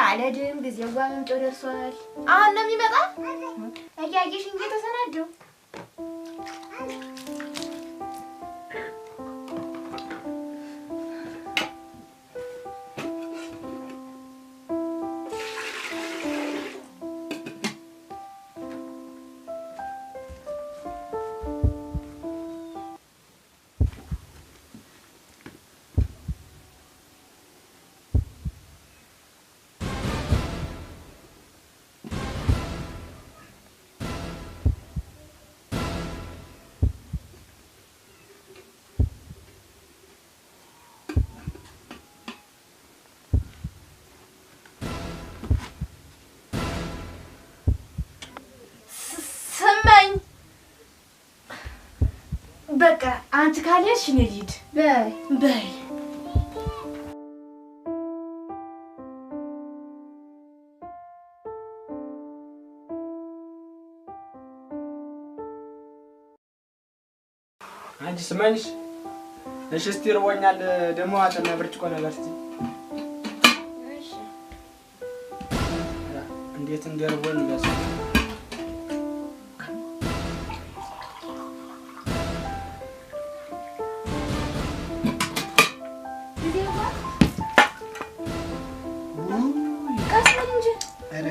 አለድም ጊዜው መምጫው ደርሷል። አሁን ነው የሚመጣ። እያየሽኝ እየተሰናደው በቃ አንቺ ካልሄድሽ እኔ ልሂድ። በይ በይ። አንቺ ስመኝሽ፣ እሺ እስቲ እርቦኛል። ደግሞ አጥና ብርጭቆ ነገር እስቲ። እሺ እንዴት እንደርቦኝ በስ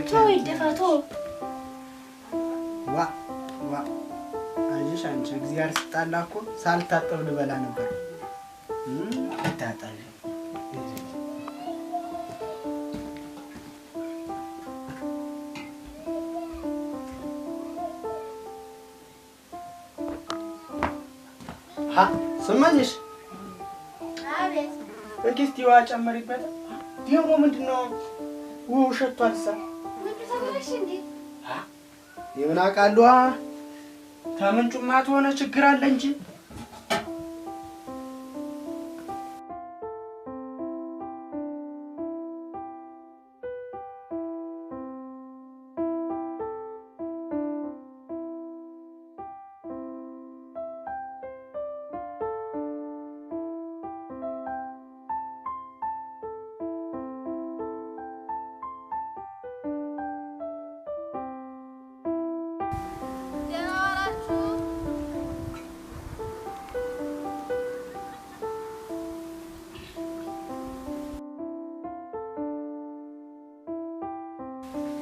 ተው ይደፋ ተው። ዋ ዋ አይሽ አንቺ እግዚአብሔር ስጣላ እኮ ሳልታጠብ ልበላ ነበር። ታጠብ ሀ ስመኝሽ አቤት። እስኪ ውሃ ጨመሪበት። ደግሞ ምንድነው ውሃው ሸቷል? ሳ ምንድን ተበላሽ እንዴ? የምን አውቃለሁ። ከምንጩማ ተሆነ ችግር አለ እንጂ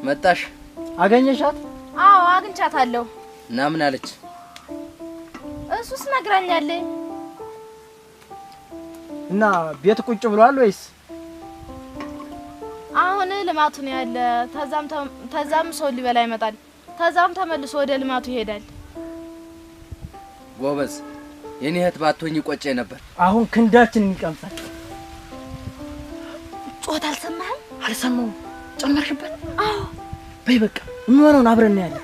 መጣሽ? አገኘሻት? አዎ አግኝቻታለሁ። እና ምን አለች? እሱስ ነግራኛለች። እና ቤት ቁጭ ብሏል ወይስ? አሁን ልማቱ ነው ያለ። ተዛም ሰው ሊበላ ይመጣል። ተዛም ተመልሶ ወደ ልማቱ ይሄዳል። ጎበዝ፣ የኔ እህት ባትሆኝ ቆጨ ነበር። አሁን ክንዳችንን ይቀምሳል። ጮት አልሰማህም? አልሰማሁም። ጨመርሽበት? አዎ። በይ በቃ የሚሆነውን አብረን እናያለን።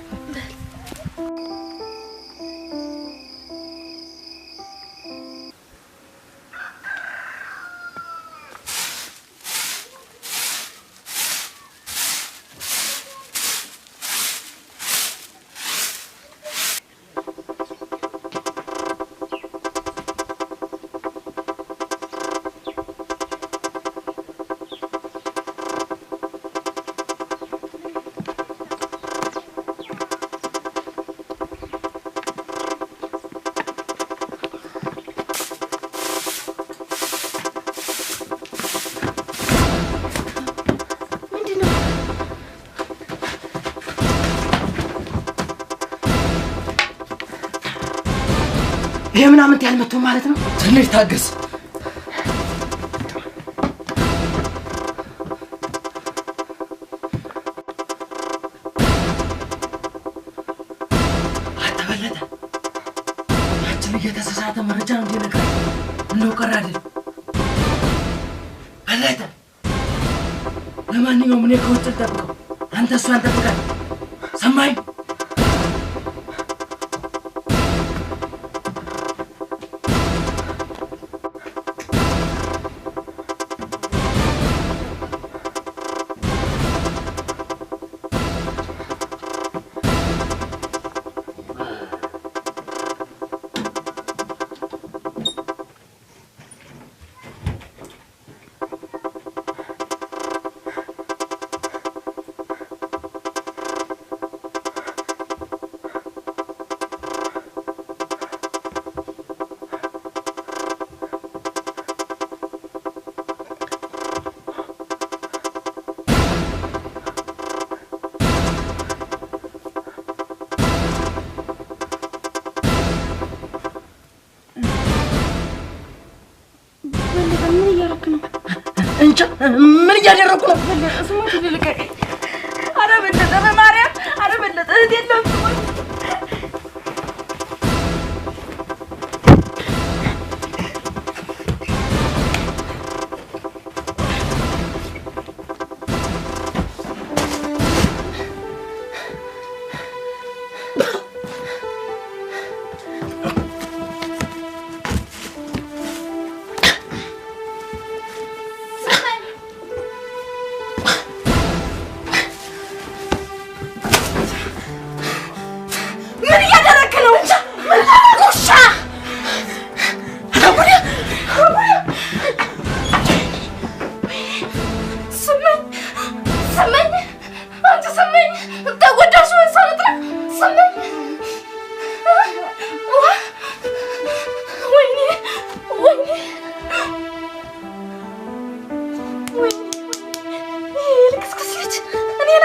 ይሄ ምናምን ያልመተው ማለት ነው። ትንሽ ታገስ። አተበለጠ ያችን እየተሳሳተ መረጃ ነው እንዲነግር እንደው ቀረ አይደል? በለጠ ለማንኛውም እኔ ከውጭ ልጠብቀው፣ አንተ እሷን ጠብቃት። ሰማኝ? እንጃ ምን እያደረኩ ነው? ስሞት ልልቀቀኝ። ኧረ በለጠ በማርያም፣ ኧረ በለጠ እህት የለም ስሞት።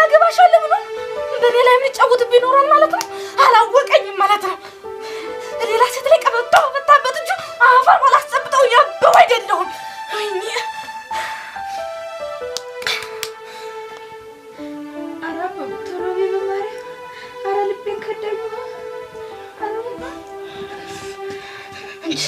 አገባሻለሁ ብሎ በኔ ላይ የሚጫወትብኝ ይኖራል ማለት ነው። አላወቀኝም ማለት ነው። ሌላ ሴት ላይ ቀበቶ ፈታበት እንጂ አፈር ባላስጨብጠው ያበው አይደለሁም። ወይኔ ኧረ ቶሎ በይ በማርያም። ኧረ ልቤን ከዳኝ። ኧረ እንጂ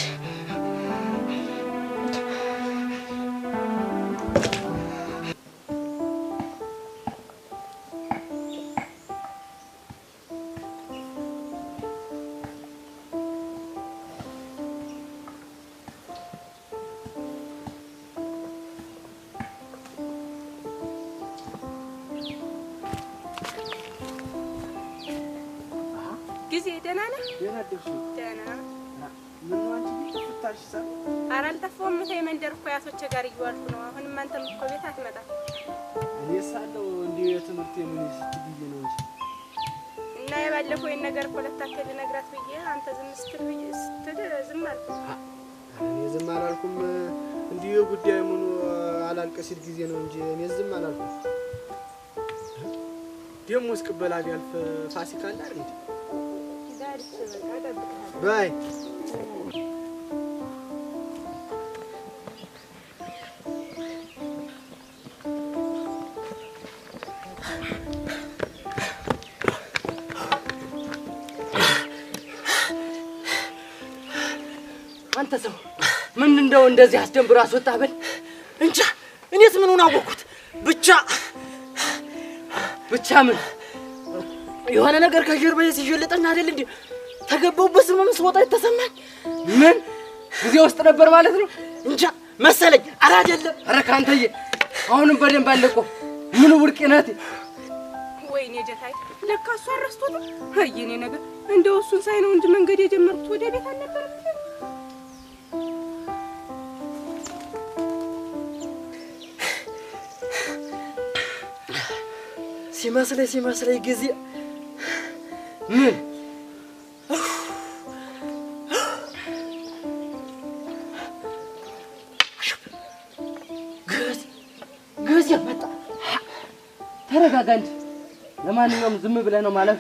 ጊዜ ደህና ነህ? ደህና አደርሽ? ደህና። ምነው አንቺ ግን ጥፍታሽ ሰ ኧረ አልጠፋሁም። እህቴ መንደር እኮ አያቶቼ ጋር እየዋልኩ ነው። አሁንም አንተም እኮ ቤት አትመጣም። እኔስ አለሁ እንዲሁ የትምህርት የምን ስትይ ብዬ ነው እንጂ እና የባለፈው ይሄን ነገር እኮ ለታከል ልነግራት ብዬ አንተ ዝም ስትል ዝም አልኩ። እኔ ዝም አላልኩም። እንዲሁ የጉዳዩ ምኑ አላልቅ ሲል ጊዜ ነው እንጂ እኔ ዝም አላልኩም። ደሞስ ቅበላ ቢያልፍ ፋሲካ አለ አይደል እንዴ? በይ አንተ ሰው ምን እንደው እንደዚህ አስደንብሮ አስወጣ በል። እንጃ እኔስ ምኑን አወቅኩት። ብቻ ብቻ ምን የሆነ ነገር ከጀርባዬ ሲዠልጠኝ አይደል እንዴ ተገባሁበት ስምም ስወጣ የተሰማኝ። ምን ጊዜ ውስጥ ነበር ማለት ነው? እንጃ መሰለኝ። ኧረ አይደለም። ኧረ ካንተዬ አሁንም በደንብ አለቆ ምን ውርቅ ናት። ወይኔ ጀታይ ለካ እሱ አረስቶት። አይ የኔ ነገር እንደው እሱን ሳይ ነው እንጂ መንገድ የጀመርኩት ወደ ቤት አልነበረም። ሲመስለኝ ጊዜ ምን ግዝ መጣ። ተረጋጋ እንጂ። ለማንኛውም ዝም ብለህ ነው ማለፍ።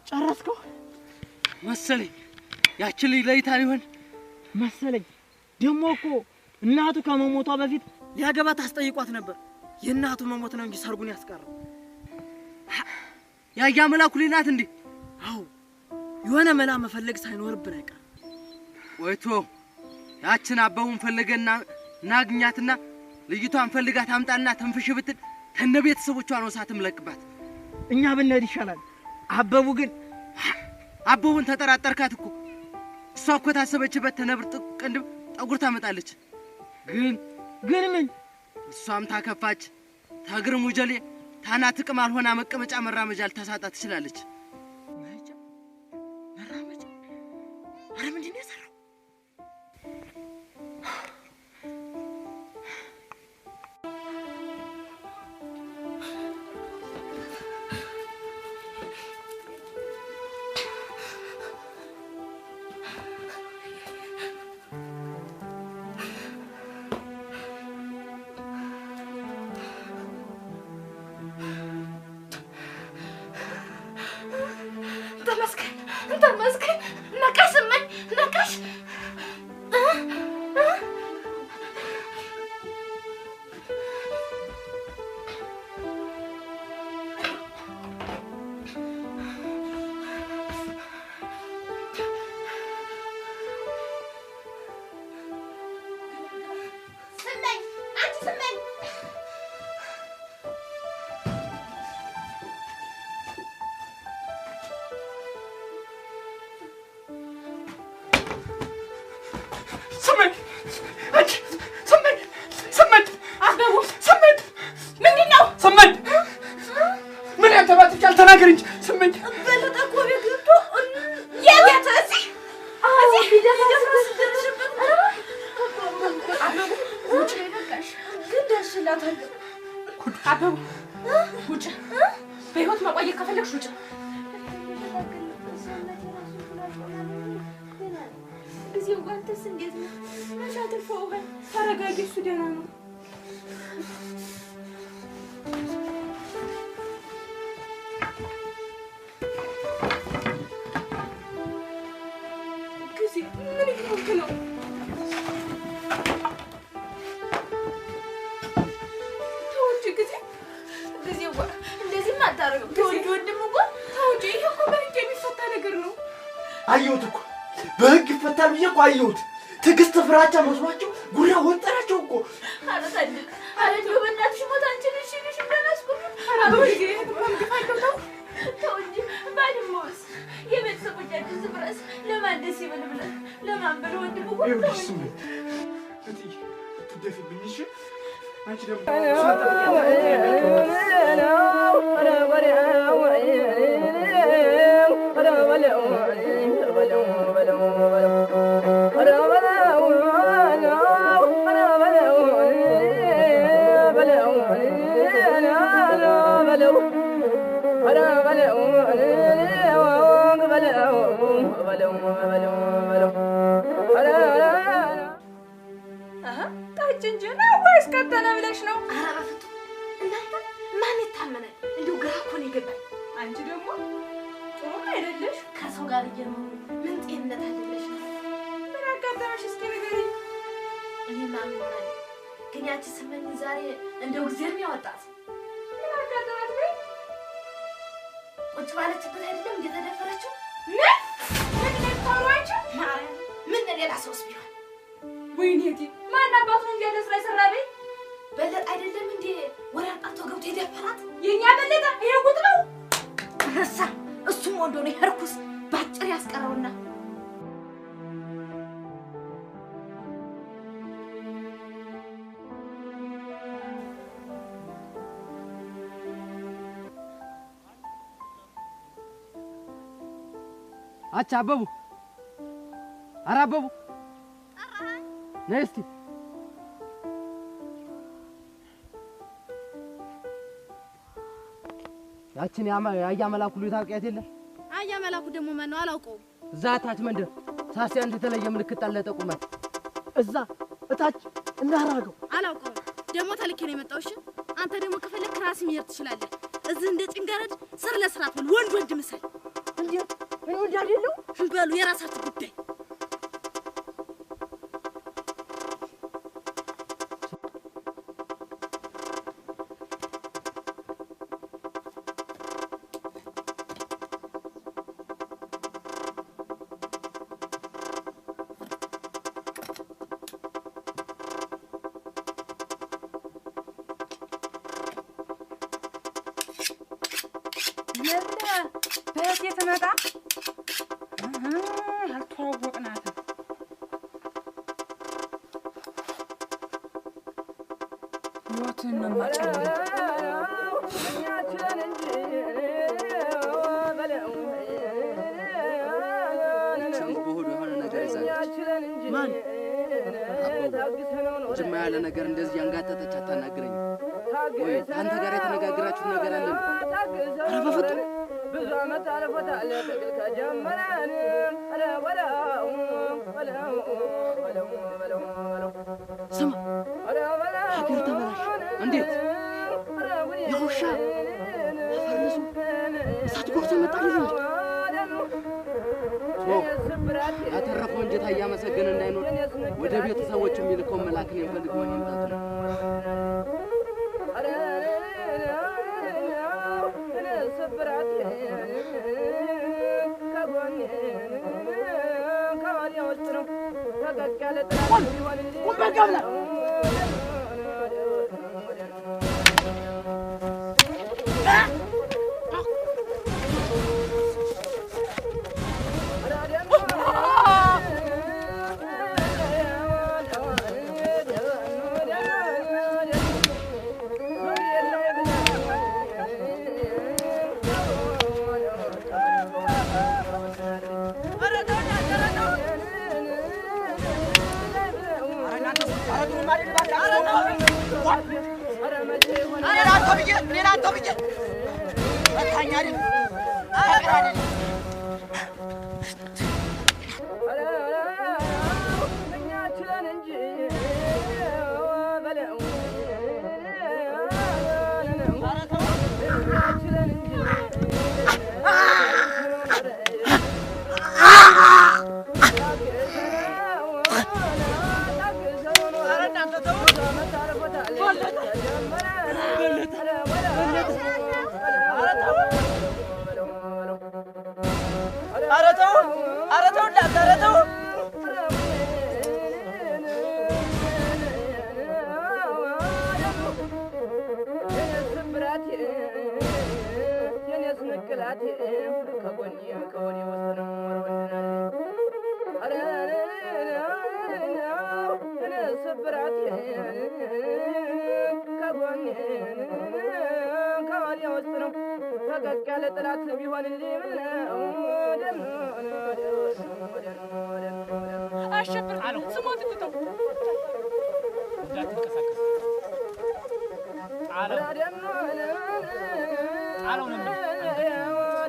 ጨረስከው መሰለኝ። ያቺ ልጅ ለይታ ሊሆን መሰለኝ። ደግሞ እኮ እናቱ ከመሞቷ በፊት ሊያገባት አስጠይቋት ነበር። የእናቱ መሞት ነው እንጂ ሰርጉን ያስቀረው። ያያ መላኩ ልጅ ናት እንዴ? አዎ፣ የሆነ መላ መፈለግ ሳይኖርብን አይቀርም። ወይቶ ያችን አበቡን ፈልገና ናግኛትና ልጅቷን ፈልጋት አምጣና ተንፍሽ ብትል ተነ ቤተሰቦቿ ነው እሳትም ለቅባት። እኛ ብንሄድ ይሻላል። አበቡ ግን አበቡን ተጠራጠርካት እኮ። እሷ እኮ ታሰበችበት ተነብር ቅንድብ ጠጉር ታመጣለች። ግን ግን ምን እሷም ታከፋች ታግርሙ ጀሌ ታና ጥቅም አልሆና መቀመጫ መራመጃ ልታሳጣ ትችላለች። መራመጃ? አረ ምንድን ነው የሰራው? ተመስገን ተመስገን። ነቃሽ ስመኝ ነቃሽ። ስመኝ አንቺ ስመኝ ስመኝ አንቺ ስመኝ ስመኝ አበቡ ስመኝ ምንድን ነው? ስመኝ ምን ያንተባትቻል? ተናገር እንጂ ስመኝ። በለጠ እኮ ቤት ገብቶ የት እዚህ እዚህ ቢደርስበት አበቡ ውጭ ግን ደርሽላታለሁ። አበቡ ውጭ፣ በህይወት መቆየት ከፈለግሽ ውጭ። ጊዜው አንተስ እንዴት ነው? መቼ አትርፈውሃል? ተረጋጊ፣ እሱ ደህና ነው። ጊዜ ምን እየሆንክ ነው? ተው እንጂ ጊዜ ጊዜው እንደዚህማ አታደርግም። ተው እንጂ ወንድም እኮ ተው እንጂ። ይሄ እኮ በህግ የሚፈታ ነገር ነው። አየሁት እኮ በህግ ይፈታል ብዬ እኮ አየሁት። ትዕግስት ፍራቻ መስሏቸው ጉራ ወጠራቸው እኮ። ኧረ ታድል፣ ኧረ እንደው በእናትሽ ሞት አንቺን እሺ ይሉሽ እንዳላስቆምሽ። ኧረ ተው ጊዜ፣ ምግብ አለው ተው ተው እንጂ ባድመውስ የቤተሰቦቻችን ስፍራስ ለማን ደስ ይበል ብለህ ለማን ብለህ ወንድም እኮ ተው ይኸውልሽ እንጂ። ስመኝ እትዬ አትደፊብኝ እሺ። አንቺ ደግሞ ጠጭ እንጂ ነው ወይስ ከተነ ብለሽ ነው? ኧረ በፍፁም እናንተ ማን ይታመናል? እንደው ግራ እኮ ነው የገባኝ። አንቺ ደግሞ ጥሩ አይደለሽ። ከሰው ጋር እየኖሩ ምን ጤንነት አለ ብለሽ ነው? ምን አጋጠመሽ እስኪ ንገሪኝ። እኔማ ምን ሆናለሁ? ግን ያቺ ስመኝ ዛሬ እንደው እግዚአብሔር ነው ያወጣት። ምን አጋጠማት? በይ ቁጭ ባለችበት አይደለም እንደተደፈረችው? ምን ምን ነው የምታወሪው አንቺ? ማርያም ምን ሌላ ሰውስ ቢሆን ወይኔ እቴ፣ ማን አባቱ ነው እንዲህ ያለ ስራ የሰራ? በይ በለጠ አይደለም እንዴ ወሬ አጣርቶ ገብቶ የደፈራት? የኛ በለጠ ይሄ ጉድ ነው። ረሳ እሱም ወንድ ሆኖ ይሄ እርኩስ ባጭር ያስቀረውና አቻ አበቡ፣ ኧረ አበቡ ነይ እስኪ። ያችን የአያ መላኩ ልጅ ታውቂያት የለ? አያ መላኩ ደግሞ ማነው? አላውቀውም። እዛ ታች መንደር ሳሲ አንድ የተለየ ምልክት አለ ጠቁማት። እዛ እታች እናራገው። አላውቀውም። ደግሞ ተልኬ ነው የመጣው። እሺ አንተ ደግሞ ከፈለክ ራስህ መሄድ ትችላለህ። እዚህ እንደ ጭንገረድ ስር ለስራት በል፣ ወንድ ወንድ ምሰል። እንዴ እኔ ወንድ አይደለሁ? በሉ የራሳችሁ ጉዳይ። የለ በእህቴ ትመጣ አልተዋወቅናትም። ህይወትህን ነው የማጨልመው። ይህች ልጅ በሆዷ የሆነ ነገር ይዛለች። ማን? አበቡ ጅማ ያለ ነገር እንደዚህ ያንጋጠጠች አታናግረኝም። ወይ ከአንተ ጋር የተነጋገራችሁት ነገር አለ? ኧረ በፍጡር ብዙ ዓመት አልፎታል ትግል ከጀመረን። ኧረ በለው በለው በለው በለው በለው። ስማ፣ ሀገር ተበላሽ። እንዴት የውሻ አፈር ልሶ እሳት ጎርሶ መጣ ልጅ እንጂ ያተረፈውን ጌታ እያመሰገነ እንዳይኖር ወደ ቤተሰቦቹ የሚልከውን መልአክን የምፈልግ መምጣቱ ነው። ቁም በቃ ብላ። ኧረ ተው ኧረ ተው እናንተ ኧረ ተው። አሸብር ስሞት ትተው እንዳትንቀሳቀስ ጣለው ጣለው ነው የምልህ።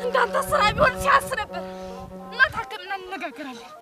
እንዳንተ ስራ ቢሆን ሲያንስ ነበር። እና ታከምና እንነጋገራለን።